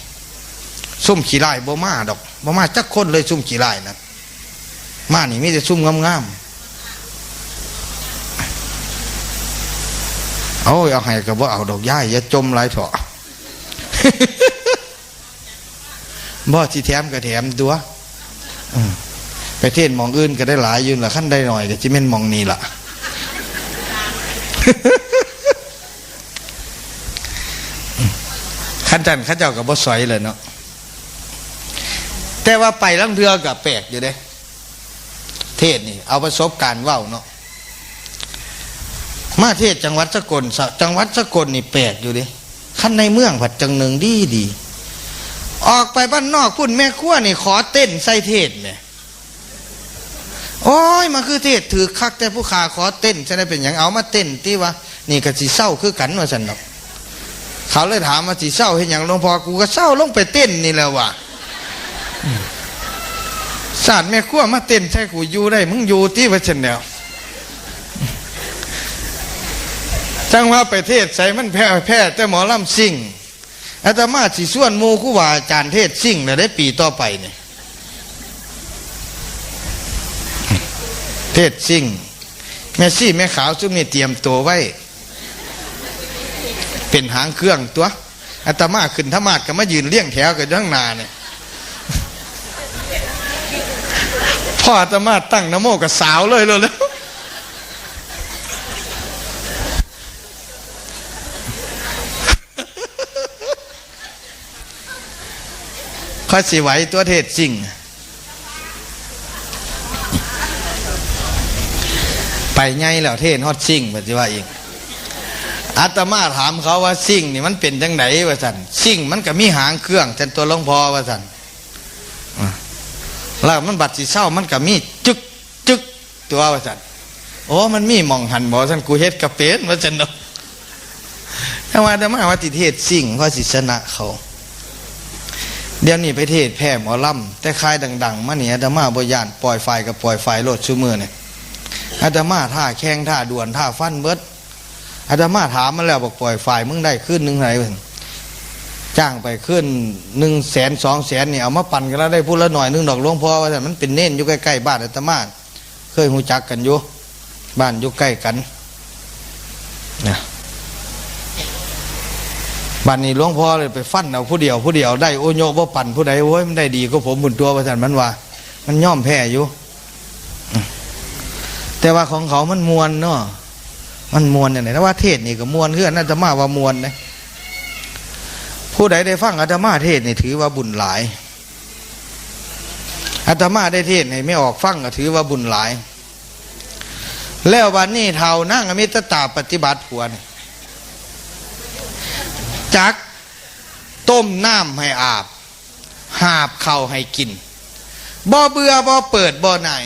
ซุมขี้ร้ายบ่มาดอก บ่มาจักคนเลย ซุมขี้ร้ายนั่น มานี่มีแต่ซุมงามๆ โอ้ย เอาให้ก็บ่เอาดอกยาย อย่าจ่มหลายเถาะ บ่สิแถมก็แถมตั่ว เออ ไปเทศน์หม่องอื่นก็ได้หลายอยู่ล่ะ คันได้หน่อยก็สิแม่นหม่องนี้ล่ะ คันจั่นเขาเจ้าก็บ่สอยเลยเนาะ แต่ว่าไปลางเทื่อก็แปลกอยู่เด้ เทศน์นี่ เอาประสบการณ์เว้าเนาะ มาเทศน์จังหวัดสกล ส- จังหวัดสกลนี่แปลกอยู่เด้ คันในเมืองผัดจั่งหนึ่งดีดี ออกไปบ้านนอกพุ้น แม่ครัวนี่ขอเต็นท์ใส่เทศน์แหม โอ้ย มาคือเทศน์ถืกคักแท้ ผู้ข้าขอเต็นท์ใส่ ได้เป็นหยัง เอามาเต็นท์ติวะ นี่ก็สิเซาคือกันว่าซั่นดอก เขาเลยถามว่า "สิเซาเฮ็ดหยังหลวงพ่อ" "กูก็เซาลงไปเต็นท์นี่แหละวะ สาดแม่ครัวมาเต็นท์ใส่กูอยู่ได้ มึงอยู่ติ" ว่าซั่นแหล้ว จั่งว่าไปเทศน์ใสมันแพ้ แพ้แต่หมอลำซิ่ง อาตมาสิชวนหมู่ครูบาอาจารย์เทศน์ซิ่งแล้วเด้ ปีต่อไปนี่ เทศน์ซิ่ง แม่ชีแม่ขาวซุมนี้เตรียมตัวไว้ เป็นหางเครื่องตัว อาตมาขึ้นธรรมาสน์ก็มายืนเรียงแถวกันอยู่ข้างหน้านี่ พออาตมาตั้งนะโมก็สาวเลย เลย ค่อยสิไหวตัวเทศน์ซิ่ง ไปไงแล้วเทศน์ฮอดซิ่ง ปฏิว่าอีก อาตมาถามเขาว่าซิ่งนี่มันเป็นจังไดว่าซั่น ซิ่งมันก็มีหางเครื่อง ซั่นตัวหลวงพ่อว่าซั่น อ่ะ แล้วมันบัดสิเซามันก็มีจึกจึกตัวว่าซั่น โอ้ มันมีหม่องหั่นบ่ซั่น กูเฮ็ดก็เป็นว่าซั่นเนาะ แต่ว่าอาตมาว่าสิเทศน์ซิ่ง เพราะสิชนะเขา เดี๋ยวนี้ไปเทศน์แพ้หมอลำ แต่ค่ายดังๆ มานี่อาตมาบ่ย้าน ปล่อยฝ่ายก็ปล่อยฝ่ายโลดซุมื้อนี่ อาตมาท้าแข่งท้าดวลท้าฟันเบิด อาตมาถามมันแล้ว "บักปล่อยฝ่าย มึงได้คืนหนึ่งเท่าไหร่" ว่าซั่น "จ้างไปคืนหนึ่งแสน สองแสน นี่ เอามาปันกันแล้ว ได้ผู้ละหน่อยหนึ่งดอกหลวงพ่อ" ว่าซั่น มันเป็นเณรอยู่ใกล้ๆ บ้านอาตมา เคยฮู้จักกันอยู่ บ้านอยู่ใกล้กันนะ บัดนี้หลวงพ่อเลยไปฟันเอาผู้เดียว ผู้เดียวได้ โอ้ โยบ่ปันผู้ใด โอ้ย มันได้ดีกว่าผมพุ้นตัว ว่าซั่น มันว่า มันยอมแพ้อยู่ แต่ว่าของเขามันม่วนเนาะ มันม่วนจั่งใด แต่ว่าเทศน์นี่ก็ม่วนคือกัน อาตมาว่าม่วนเด้ ผู้ใดได้ฟังอาตมาเทศน์นี่ถือว่าบุญหลาย อาตมาได้เทศน์ให้แม่ออกฟังก็ถือว่าบุญหลาย แล้วบัดนี้เฒ่านางอมิตตาปฏิบัติผัวนี่ จัก ต้มน้ำให้อาบ หาบข้าวให้กิน บ่เบื่อบ่เปิดบ่หน่าย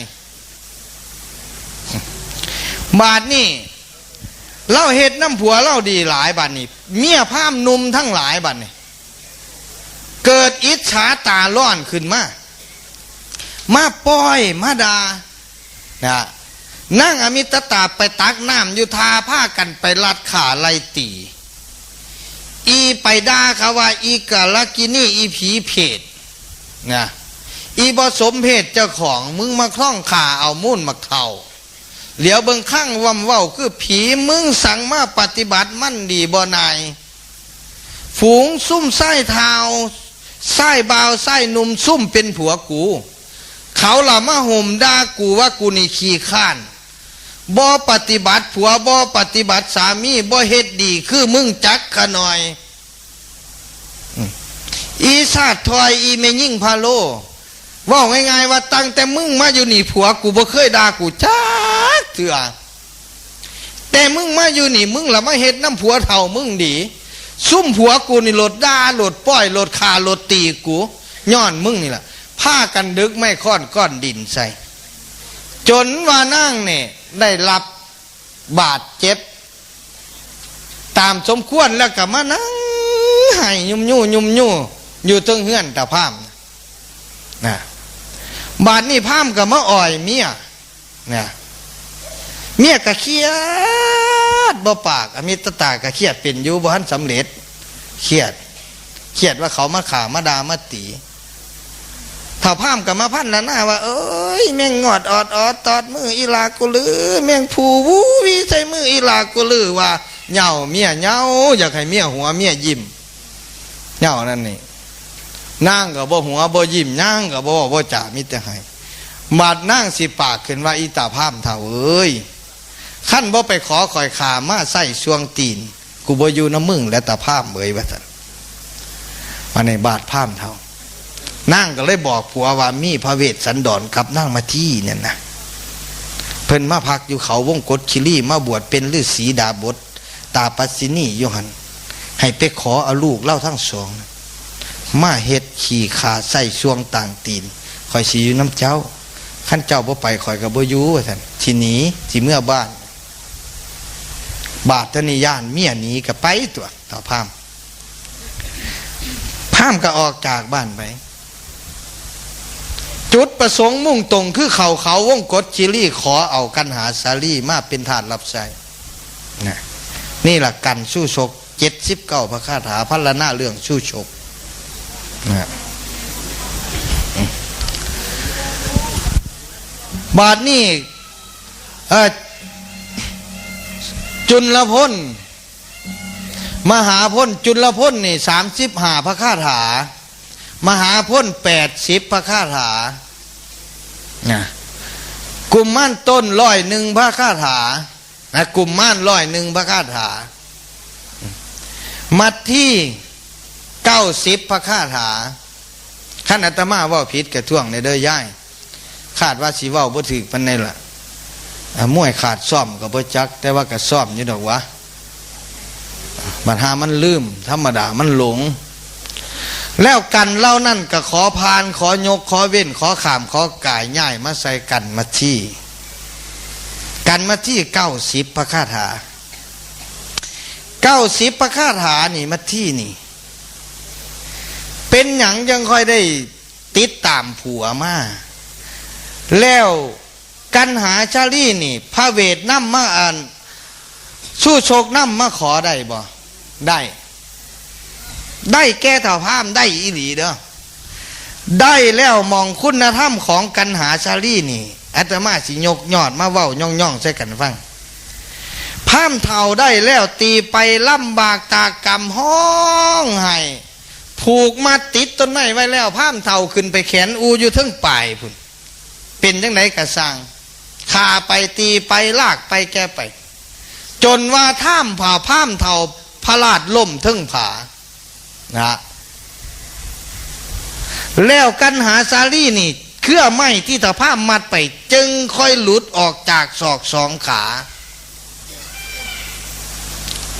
บาดนี้ ลาวเฮ็ดนำผัวลาวดีหลาย บาดนี้ เมียพราหมณ์หนุ่มทั้งหลาย บาดนี้ เกิดอิจฉาตาร้อนขึ้นมา มาป้อยมาด่า นะ นางอมิตตาไปตักน้ำอยู่ท่า พากันไปลัดฆ่าไล่ตี อีไปด่าเขาว่า อีกาลกินี อีผีเปรต นะ อีบ่สมเพศเจ้าของ มึงมาคล้องข้าเอามูลหมากเฒ่า เหลียวเบิ่งข้างวำเว้าคือผี มึงสั่งมาปฏิบัติมันดีบ่นาย ฝูงซุ่มชายเฒ่า ชายบ่าว ชายหนุ่ม ซุ่มเป็นผัวกู เขาละมาห่มด่ากูว่ากูนี่ขี้คร้าน บ่ปฏิบัติผัว บ่ปฏิบัติสามี บ่เฮ็ดดีคือมึงจักขะหน่อย อืม อีชาติทอย อีแม่ยิ่งพาโล เว้าง่ายๆว่าตั้งแต่มึงมาอยู่นี่ ผัวกูบ่เคยด่ากูจักเทื่อ แต่มึงมาอยู่นี่ มึงละมาเฮ็ดนำผัวเฒ่ามึงดี ซุ่มผัวกูนี่โลดด่า โลดป้อย โลดฆ่า โลดตีกู ย้อนมึงนี่ล่ะ พากันดึกไม้ค้อนก้อนดินใส่ จนว่านางเนี่ยได้รับบาดเจ็บ ตามสมควร แล้วก็มานั่งไห้ยุ่มยู่ยุ่มยู่อยู่เทิงเฮือนตาพราหมณ์นะ บาดนี้พราหมณ์ก็มาอ่อยเมียนะ เมียก็เครียดบ่ปาก อมิตตาก็เครียดเป็นอยู่ บ่ทันสำเร็จ เครียด เครียดว่าเขามาฆ่ามาด่ามาตี ท้าวพราหมณ์ก็มาพรรณนาว่า เอ้ย แมงงอดออดออดตอดมืออีหลากูลือ แมงภู่วูวีใส่มืออีหลากูลือ ว่าเหย้าเมียเหย้า อยากให้เมียหัวเมียยิ้ม เหย้านั่นนี่ นางก็บ่หัวบ่ยิ้ม นางก็บ่เว้าบ่จา มีแต่ไห้ บาดนางสิปากขึ้นว่า อีตาพราหมณ์เฒ่าเอ้ย คันบ่ไปขอข้อยข้ามาใส่ส่วงตีน กูบ่อยู่นำมึงแล้วตาพราหมณ์เอ้ย ว่าซั่น มาในบาดพราหมณ์เฒ่า นางก็เลยบอกผัวว่า มีพระเวสสันดรกับนางมัทธีเนี่ยนะ เพิ่นมาพักอยู่เขาวงกฏคิรี มาบวชเป็นฤาษีดาบส ตาปัสสินีอยู่หั่น ให้ไปขอเอาลูกเล่าทั้งสอง มาเฮ็ดขี้ข้าใส่ส่วงต่างตีน ข้อยสิอยู่นำเจ้า คันเจ้าบ่ไป ข้อยก็บ่อยู่ ว่าซั่น สิหนี สิเมือบ้าน บาดตานี้ย้านเมียหนีก็ไปตั๊ว ท้าวพราหมณ์ พราหมณ์ก็ออกจากบ้านไป จุดประสงค์มุ่งตรงคือเข้าเขาวงกฏคิรี ขอเอากันหาสาลีมาเป็นทาสรับใช้นะ นี่ล่ะ กันสู้ชก เจ็ดสิบเก้าพระคาถา พรรณนาเรื่องสู้ชกนะ บาดนี้ เอ่อ จุลพล มหาพล จุลพลนี่ สามสิบห้าพระคาถา มหาพล แปดสิบพระคาถา นะ กุมมารต้น ร้อยหนึ่งพระคาถา นะ กุมมาร ร้อยหนึ่งพระคาถา มัทธี เก้าสิบพระคาถา คันอาตมาเว้าผิดก็ท้วงแหน่เด้อยาย คาดว่าสิเว้าบ่ถูกปานใดล่ะ อ่า มวยขาดซ้อมก็บ่จัก แต่ว่าก็ซ้อมอยู่ดอกวะ บัดหามันลืม ธรรมดามันหลง แล้วกันเหล่านั้นก็ขอผ่าน ขอยก ขอเว้น ขอข้าม ขอกาย ย้ายมาใส่กันมัทธี กันมัทธี เก้าสิบพระคาถา เก้าสิบพระคาถานี่ มัทธีนี่ เป็นหยังจังค่อยได้ติดตามผัวมา แล้วกันหาชาลีนี่ พระเวทนำมา อัน สู้ชกนำมาขอได้บ่ ได้ ได้แก่ท้าวพราหมณ์ ได้อีหลีเด้อ ได้แล้วหม่องคุณธรรมของกันหาชาลีนี่ อาตมาสิยกยอดมาเว้าย่องๆใส่กันฟัง พราหมณ์เฒ่าได้แล้ว ตีไปลำบากตากกำ ฮ้องไห้ ผูกมัดติดต้นไม้ไว้แล้ว พราหมณ์เฒ่าขึ้นไปแขวนอูอยู่เทิงป่ายพุ้น เป็นจั่งใดกะซ่าง ฆ่าไป ตีไป ลากไป แก่ไป จนว่าท้าวพราหมณ์เฒ่าพลาดล้มเทิงผา นะ แล้วกันหาสาลีนี่ เครือไม้ที่ท้าวพราหมณ์มัดไป จึงค่อยหลุดออกจากศอกสองขา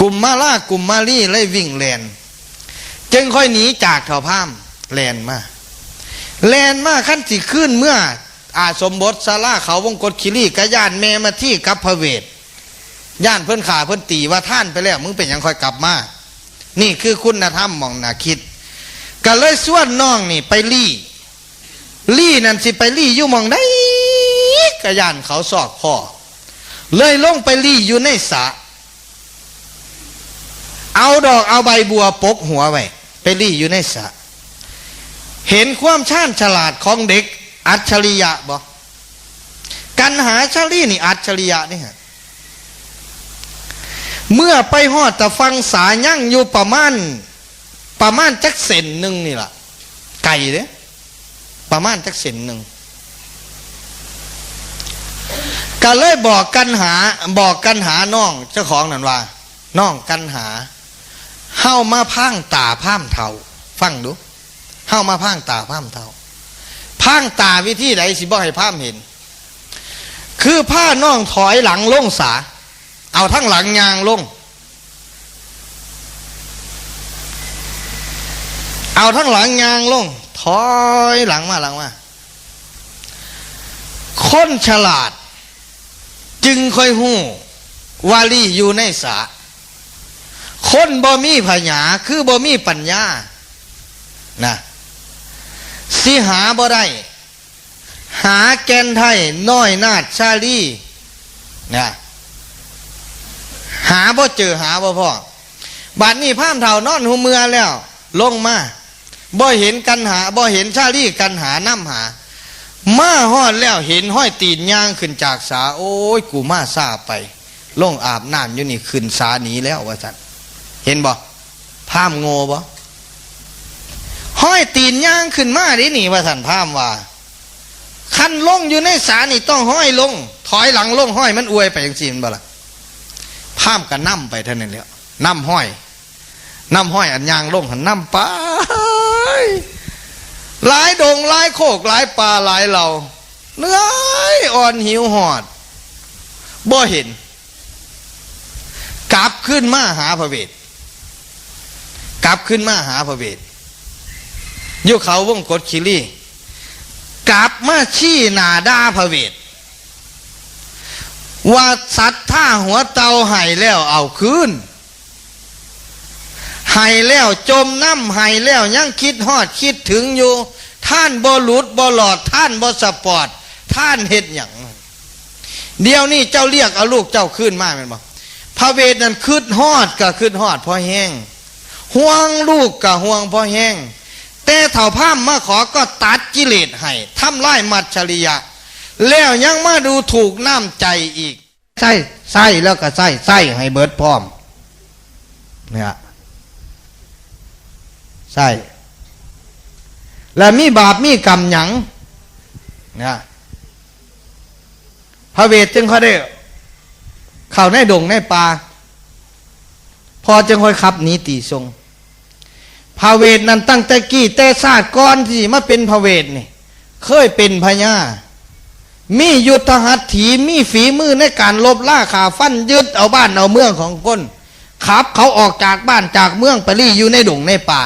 กุมมารากุมมารีเลยวิ่งแล่น จึงค่อยหนีจากเถาพราหมณ์แล่นมา แล่นมาคันสิคืนเมือ อาสมบทศาลาเขาวงกฏคิรี กะย้านแม่มาทีกับพระเวท ย้านเพิ่นฆ่าเพิ่นตี ว่าทานไปแล้ว มึงเป็นหยังค่อยกลับมา นี่คือคุณธรรมหม่องน่าคิด กะเลยชวนน้องนี่ไปลี้ ลี้นั่นสิไปลี้อยู่หม่องใด กะย้านเขาซอกพ้อ เลยลงไปลี้อยู่ในสระ เอาดอกเอาใบบัวปกหัวไว้ ไปลี้อยู่ในสระ เห็นความชาญฉลาดของเด็กอัจฉริยะบ่ กันหาชาลีนี่อัจฉริยะนี่ฮะ เมื่อไปฮอดตะฝั่งสายังอยู่ประมาณ ประมาณจักเซนหนึ่งนี่ล่ะ ไกลเด้ ประมาณจักเซนหนึ่ง ก็เลยบอกกันหา บอกกันหาน้องเจ้าของนั่นว่า น้องกันหา เฮามาพรางตาพราหมณ์เฒ่า ฟังดู เฮามาพรางตาพราหมณ์เฒ่า พรางตาวิธีใดสิบ่ให้พราหมณ์เห็น คือพาน้องถอยหลังลงสา เอาทั้งหลังย่างลง เอาทั้งหลังย่างลง ถอยหลังมาหลังมา คนฉลาดจึงค่อยฮู้ว่าลี้อยู่ในสระ คนบ่มีผญาคือบ่มีปัญญา นะ สิหาบ่ได้ หาแก่นไท้น้อยนาฏชาลี นะ หาบ่เจอหาบ่พ้อ บัดนี้พราหมณ์เฒ่านอนหูเมือแล้ว ลงมา บ่เห็นกันหา บ่เห็นชาลีกันหานำหา มาฮอดแล้วเห็นฮอยตีนย่างขึ้นจากสา โอ้ย กูมาซ้าไป ลงอาบน้ำอยู่นี่ขึ้นสาหนีแล้วว่าซั่น เห็นบ่ พราหมณ์โง่บ่ ฮอยตีนย่างขึ้นมาเด้นี่ว่าซั่นพราหมณ์ว่า คันลงอยู่ในสานี่ต้องฮอยลง ถอยหลังลง ฮอยมันอวยไปจังซี่แม่นบ่ล่ะ พราหมณ์ก็นำไปเท่านั้นแหละ นำฮอย นำฮอยอันย่างลงหั่นนำไป หลายดงหลายโคกหลายป่าหลายเหล่า เหนื่อยอ่อนหิวหอด บ่เห็น กลับคืนมาหาพระเวท กลับคืนมาหาพระเวท อยู่เขาวงกฏคิรี กลับมาชี้หน้าด่าพระเวท ว่าสัตว์ท่าหัวเต่าให้แล้วเอาคืน ให้แล้วจมน้ำ ให้แล้วยังคิดฮอดคิดถึงอยู่ ท่านบ่หลุดบ่หลอด ท่านบ่สปอร์ต ท่านเฮ็ดหยัง เดี๋ยวนี้เจ้าเรียกเอาลูกเจ้าคืนมาแม่นบ่ พระเวทนั่นคิดฮอดก็คิดฮอดพอแฮง ห่วงลูกก็ห่วงพอแฮง แต่เฒ่าพราหมณ์มาขอก็ตัดกิเลสให้ ทำลายมัจฉริยะ แล้วยังมาดูถูกน้ำใจอีก ใส่ ใส่แล้วก็ใส่ ใส่ให้เบิดพร้อม เนี่ย ใส่ แล้วมีบาปมีกรรมหยัง เนี่ย พระเวทจึงค่อยได้ เข้าในดงในป่า พอจึงค่อยขับหนีตีส่ง พระเวทนั่นตั้งแต่กี้แต่ชาติก่อนที่มาเป็นพระเวทนี่ เคยเป็นพญา มียุทธหัตถี มีฝีมือในการลบล่าฆ่าฟัน ยึดเอาบ้านเอาเมืองของคน ขับเขาออกจากบ้านจากเมืองไปลี้อยู่ในดงในป่า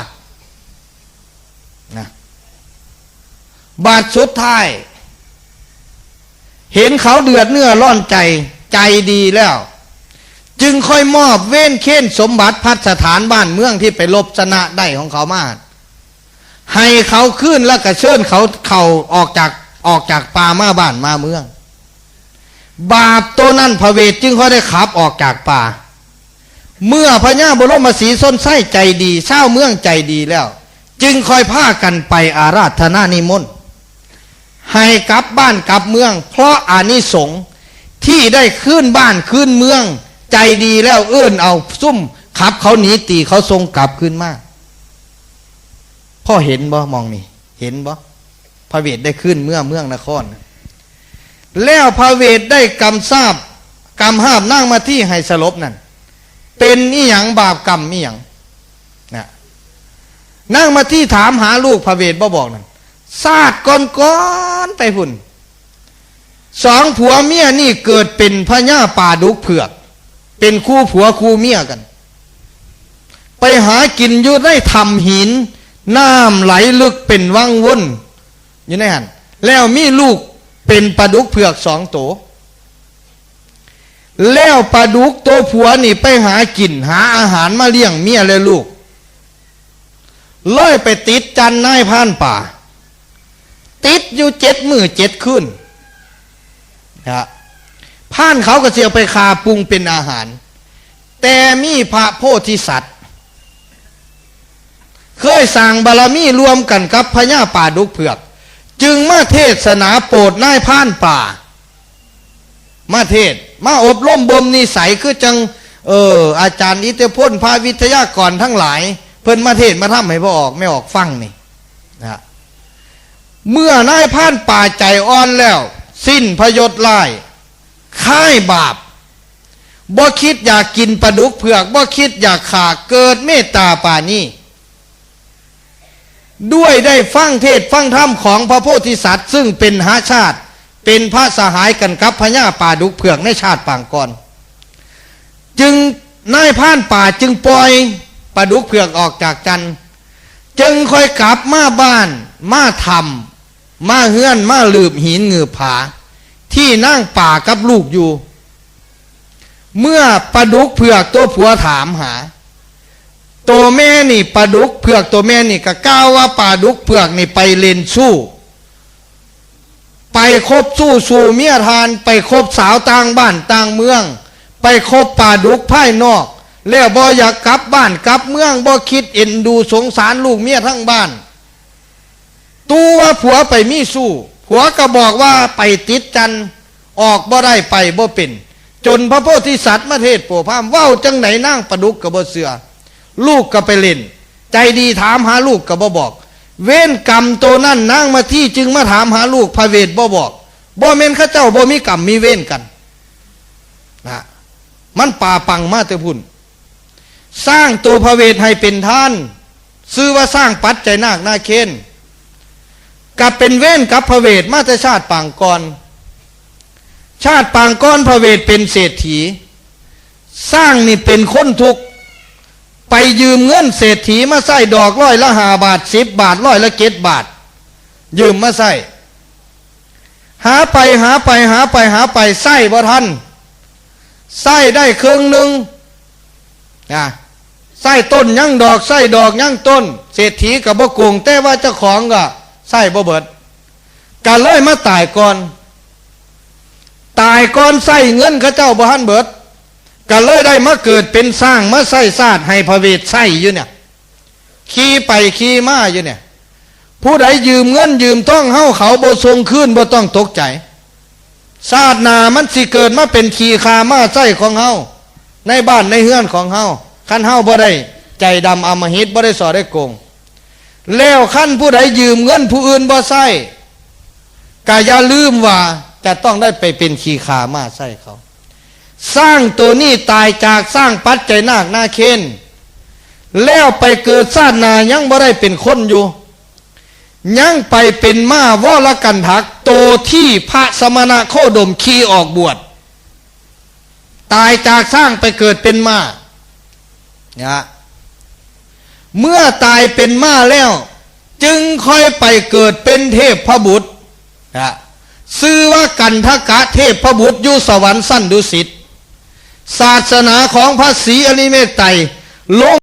นะ บาดสุดท้าย เห็นเขาเดือดเนื้อร้อนใจ ใจดีแล้ว จึงค่อยมอบเว้นเค้นสมบัติภัสถานบ้านเมืองที่ไปลบชนะได้ของเขามา ให้เขาคืนแล้วก็เชิญเขาเข้าออกจาก ออกจากป่ามาบ้านมาเมือง บาปตัวนั้นพระเวทจึงค่อยได้ขับออกจากป่า เมื่อพญาบรมศรีชนชัยใจดี ชาวเมืองใจดีแล้ว จึงค่อยพากันไปอาราธนานิมนต์ ให้กลับบ้านกลับเมือง เพราะอานิสงส์ที่ได้คืนบ้านคืนเมือง ใจดีแล้วเอิ้นเอาซุ่มขับเขาหนีตีเขาส่งกลับคืนมา พ่อเห็นบ่ มองนี่ เห็นบ่ พระเวทได้คืนเมือเมืองนคร แล้วพระเวทได้กำซาบ กำฮาบนางมาที่ให้สลบนั่น เป็นอีหยังบาปกรรมอีหยัง นะ นางมาที่ถามหาลูกพระเวทบ่บอกนั่น ชาติก่อนๆ ไปพุ้น สองผัวเมียนี่เกิดเป็นพญาป่าดุกเผือก เป็นคู่ผัวคู่เมียกัน ไปหากินอยู่ในถ้ำหิน น้ำไหลลึกเป็นวังวนอยู่ในหั้น แล้วมีลูกเป็นปลาดุกเผือกสองโต แล้วปลาดุกตัวผัวนี่ไปหากิน หาอาหารมาเลี้ยงเมียและลูก เลยไปติดจั่นนายพรานป่า ติดอยู่เจ็ดมื้อเจ็ดคืนนะ พรานเขาก็สิเอาไปฆ่าปรุงเป็นอาหาร แต่มีพระโพธิสัตว์ เคยสร้างบารมีร่วมกันกับพญาปลาดุกเผือก จึงมาเทศนาโปรดนายพรานป่า มาเทศน์ มาอบรมบ่มนิสัย คือจั่ง เออ อาจารย์อิทธิพล พระวิทยากรทั้งหลาย เพิ่นมาเทศน์มาธรรมให้พ่อออกแม่ออกฟังนี่นะ เมื่อนายพรานป่าใจอ่อนแล้ว สิ้นพยศร้าย คลายบาป บ่คิดอยากกินปลาดุกเผือก บ่คิดอยากฆ่า เกิดเมตตาปราณี ด้วยได้ฟังเทศน์ฟังธรรมของพระโพธิสัตว์ ซึ่งเป็นหาชาติ เป็นพระสหายกันกับพญาปลาดุกเผือกในชาติปางก่อน จึงนายพรานป่าจึงปล่อยปลาดุกเผือกออกจากจั่น จึงค่อยกลับมาบ้าน มาถ้ำ มาเฮือน มาหลืบหินหงืบผา ที่นางป่ากับลูกอยู่ เมื่อปลาดุกเผือกตัวผัวถามหา ตัวแม่นี่ ปลาดุกเผือกตัวแม่นี่ก็กล่าวว่าปลาดุกเผือกนี่ไปเล่นชู้ ไปคบชู้สู่เมียท่าน ไปคบสาวต่างบ้านต่างเมือง ไปคบปลาดุกภายนอก แล้วบ่อยากกลับบ้านกลับเมือง บ่คิดเอ็นดูสงสารลูกเมียทั้งบ้าน ตัวผัวไปมีชู้ ผัวก็บอกว่าไปติดจั่น ออกบ่ได้ ไปบ่เป็น จนพระโพธิสัตว์มาเทศน์โปรดพราหมณ์ เว้าจั่งใดนางปลาดุกก็บ่เชื่อ ลูกก็ไปเล่น ใจดีถามหาลูกก็บ่บอก เวรกรรมตัวนั้นนางมาที่จึงมาถามหาลูก พระเวทบ่บอก บ่แม่นเขาเจ้าบ่มีกรรมมีเวรกันนะ มันป่าปังมาแต่พุ้น สร้างตัวพระเวทให้เป็นท่าน ชื่อว่าสร้างปัจจัยนาคนาเคน กับเป็นเวรกับพระเวทมาแต่ชาติปางก่อน ชาติปางก่อนพระเวทเป็นเศรษฐี สร้างนี่เป็นคนทุกข์ ไปยืมเงินเศรษฐีมาใช้ดอกร้อยละห้าบาท สิบบาท ร้อยละเจ็ดบาท ยืมมาใช้ หาไปหาไปหาไปหาไป ใช้บ่ทัน ใช้ได้ครึ่งหนึ่งนะ ใช้ต้นยังดอก ใช้ดอกยังต้น เศรษฐีก็บ่โกง แต่ว่าเจ้าของก็ใช้บ่เบิด ก็เลยมาตายก่อน ตายก่อนใช้เงินเขาเจ้าบ่ทันเบิด ก็เลยได้มาเกิดเป็นช้างมาใช้ชาติให้พระเวทใช้อยู่เนี่ย ขี่ไปขี่มาอยู่เนี่ย ผู้ใดยืมเงินยืมทองเฮา เขาบ่ส่งคืน บ่ต้องตกใจ ชาติหน้ามันสิเกิดมาเป็นขี้ข้าม้าใช้ของเฮา ในบ้านในเฮือนของเฮา คันเฮาบ่ได้ใจดำอำมหิต บ่ได้ส่อได้โกง แล้วคันผู้ใดยืมเงินผู้อื่นบ่ใช้ ก็อย่าลืมว่าจะต้องได้ไปเป็นขี้ข้าม้าใช้เขา ช้างตัวนี้ตายจากสร้างปัจจัยนาคนาเคน แล้วไปเกิดชาติหน้ายังบ่ได้เป็นคนอยู่ ยังไปเป็นม้าวรกันทัก ตัวที่พระสมณะโคดมขี่ออกบวช ตายจากช้างไปเกิดเป็นม้า นะ เมื่อตายเป็นม้าแล้ว จึงค่อยไปเกิดเป็นเทพพบุตร นะ ชื่อว่ากันทกะเทพพบุตร อยู่สวรรค์ชั้นดุสิต ศาสนาของพระศรีอริเมตไตร ลง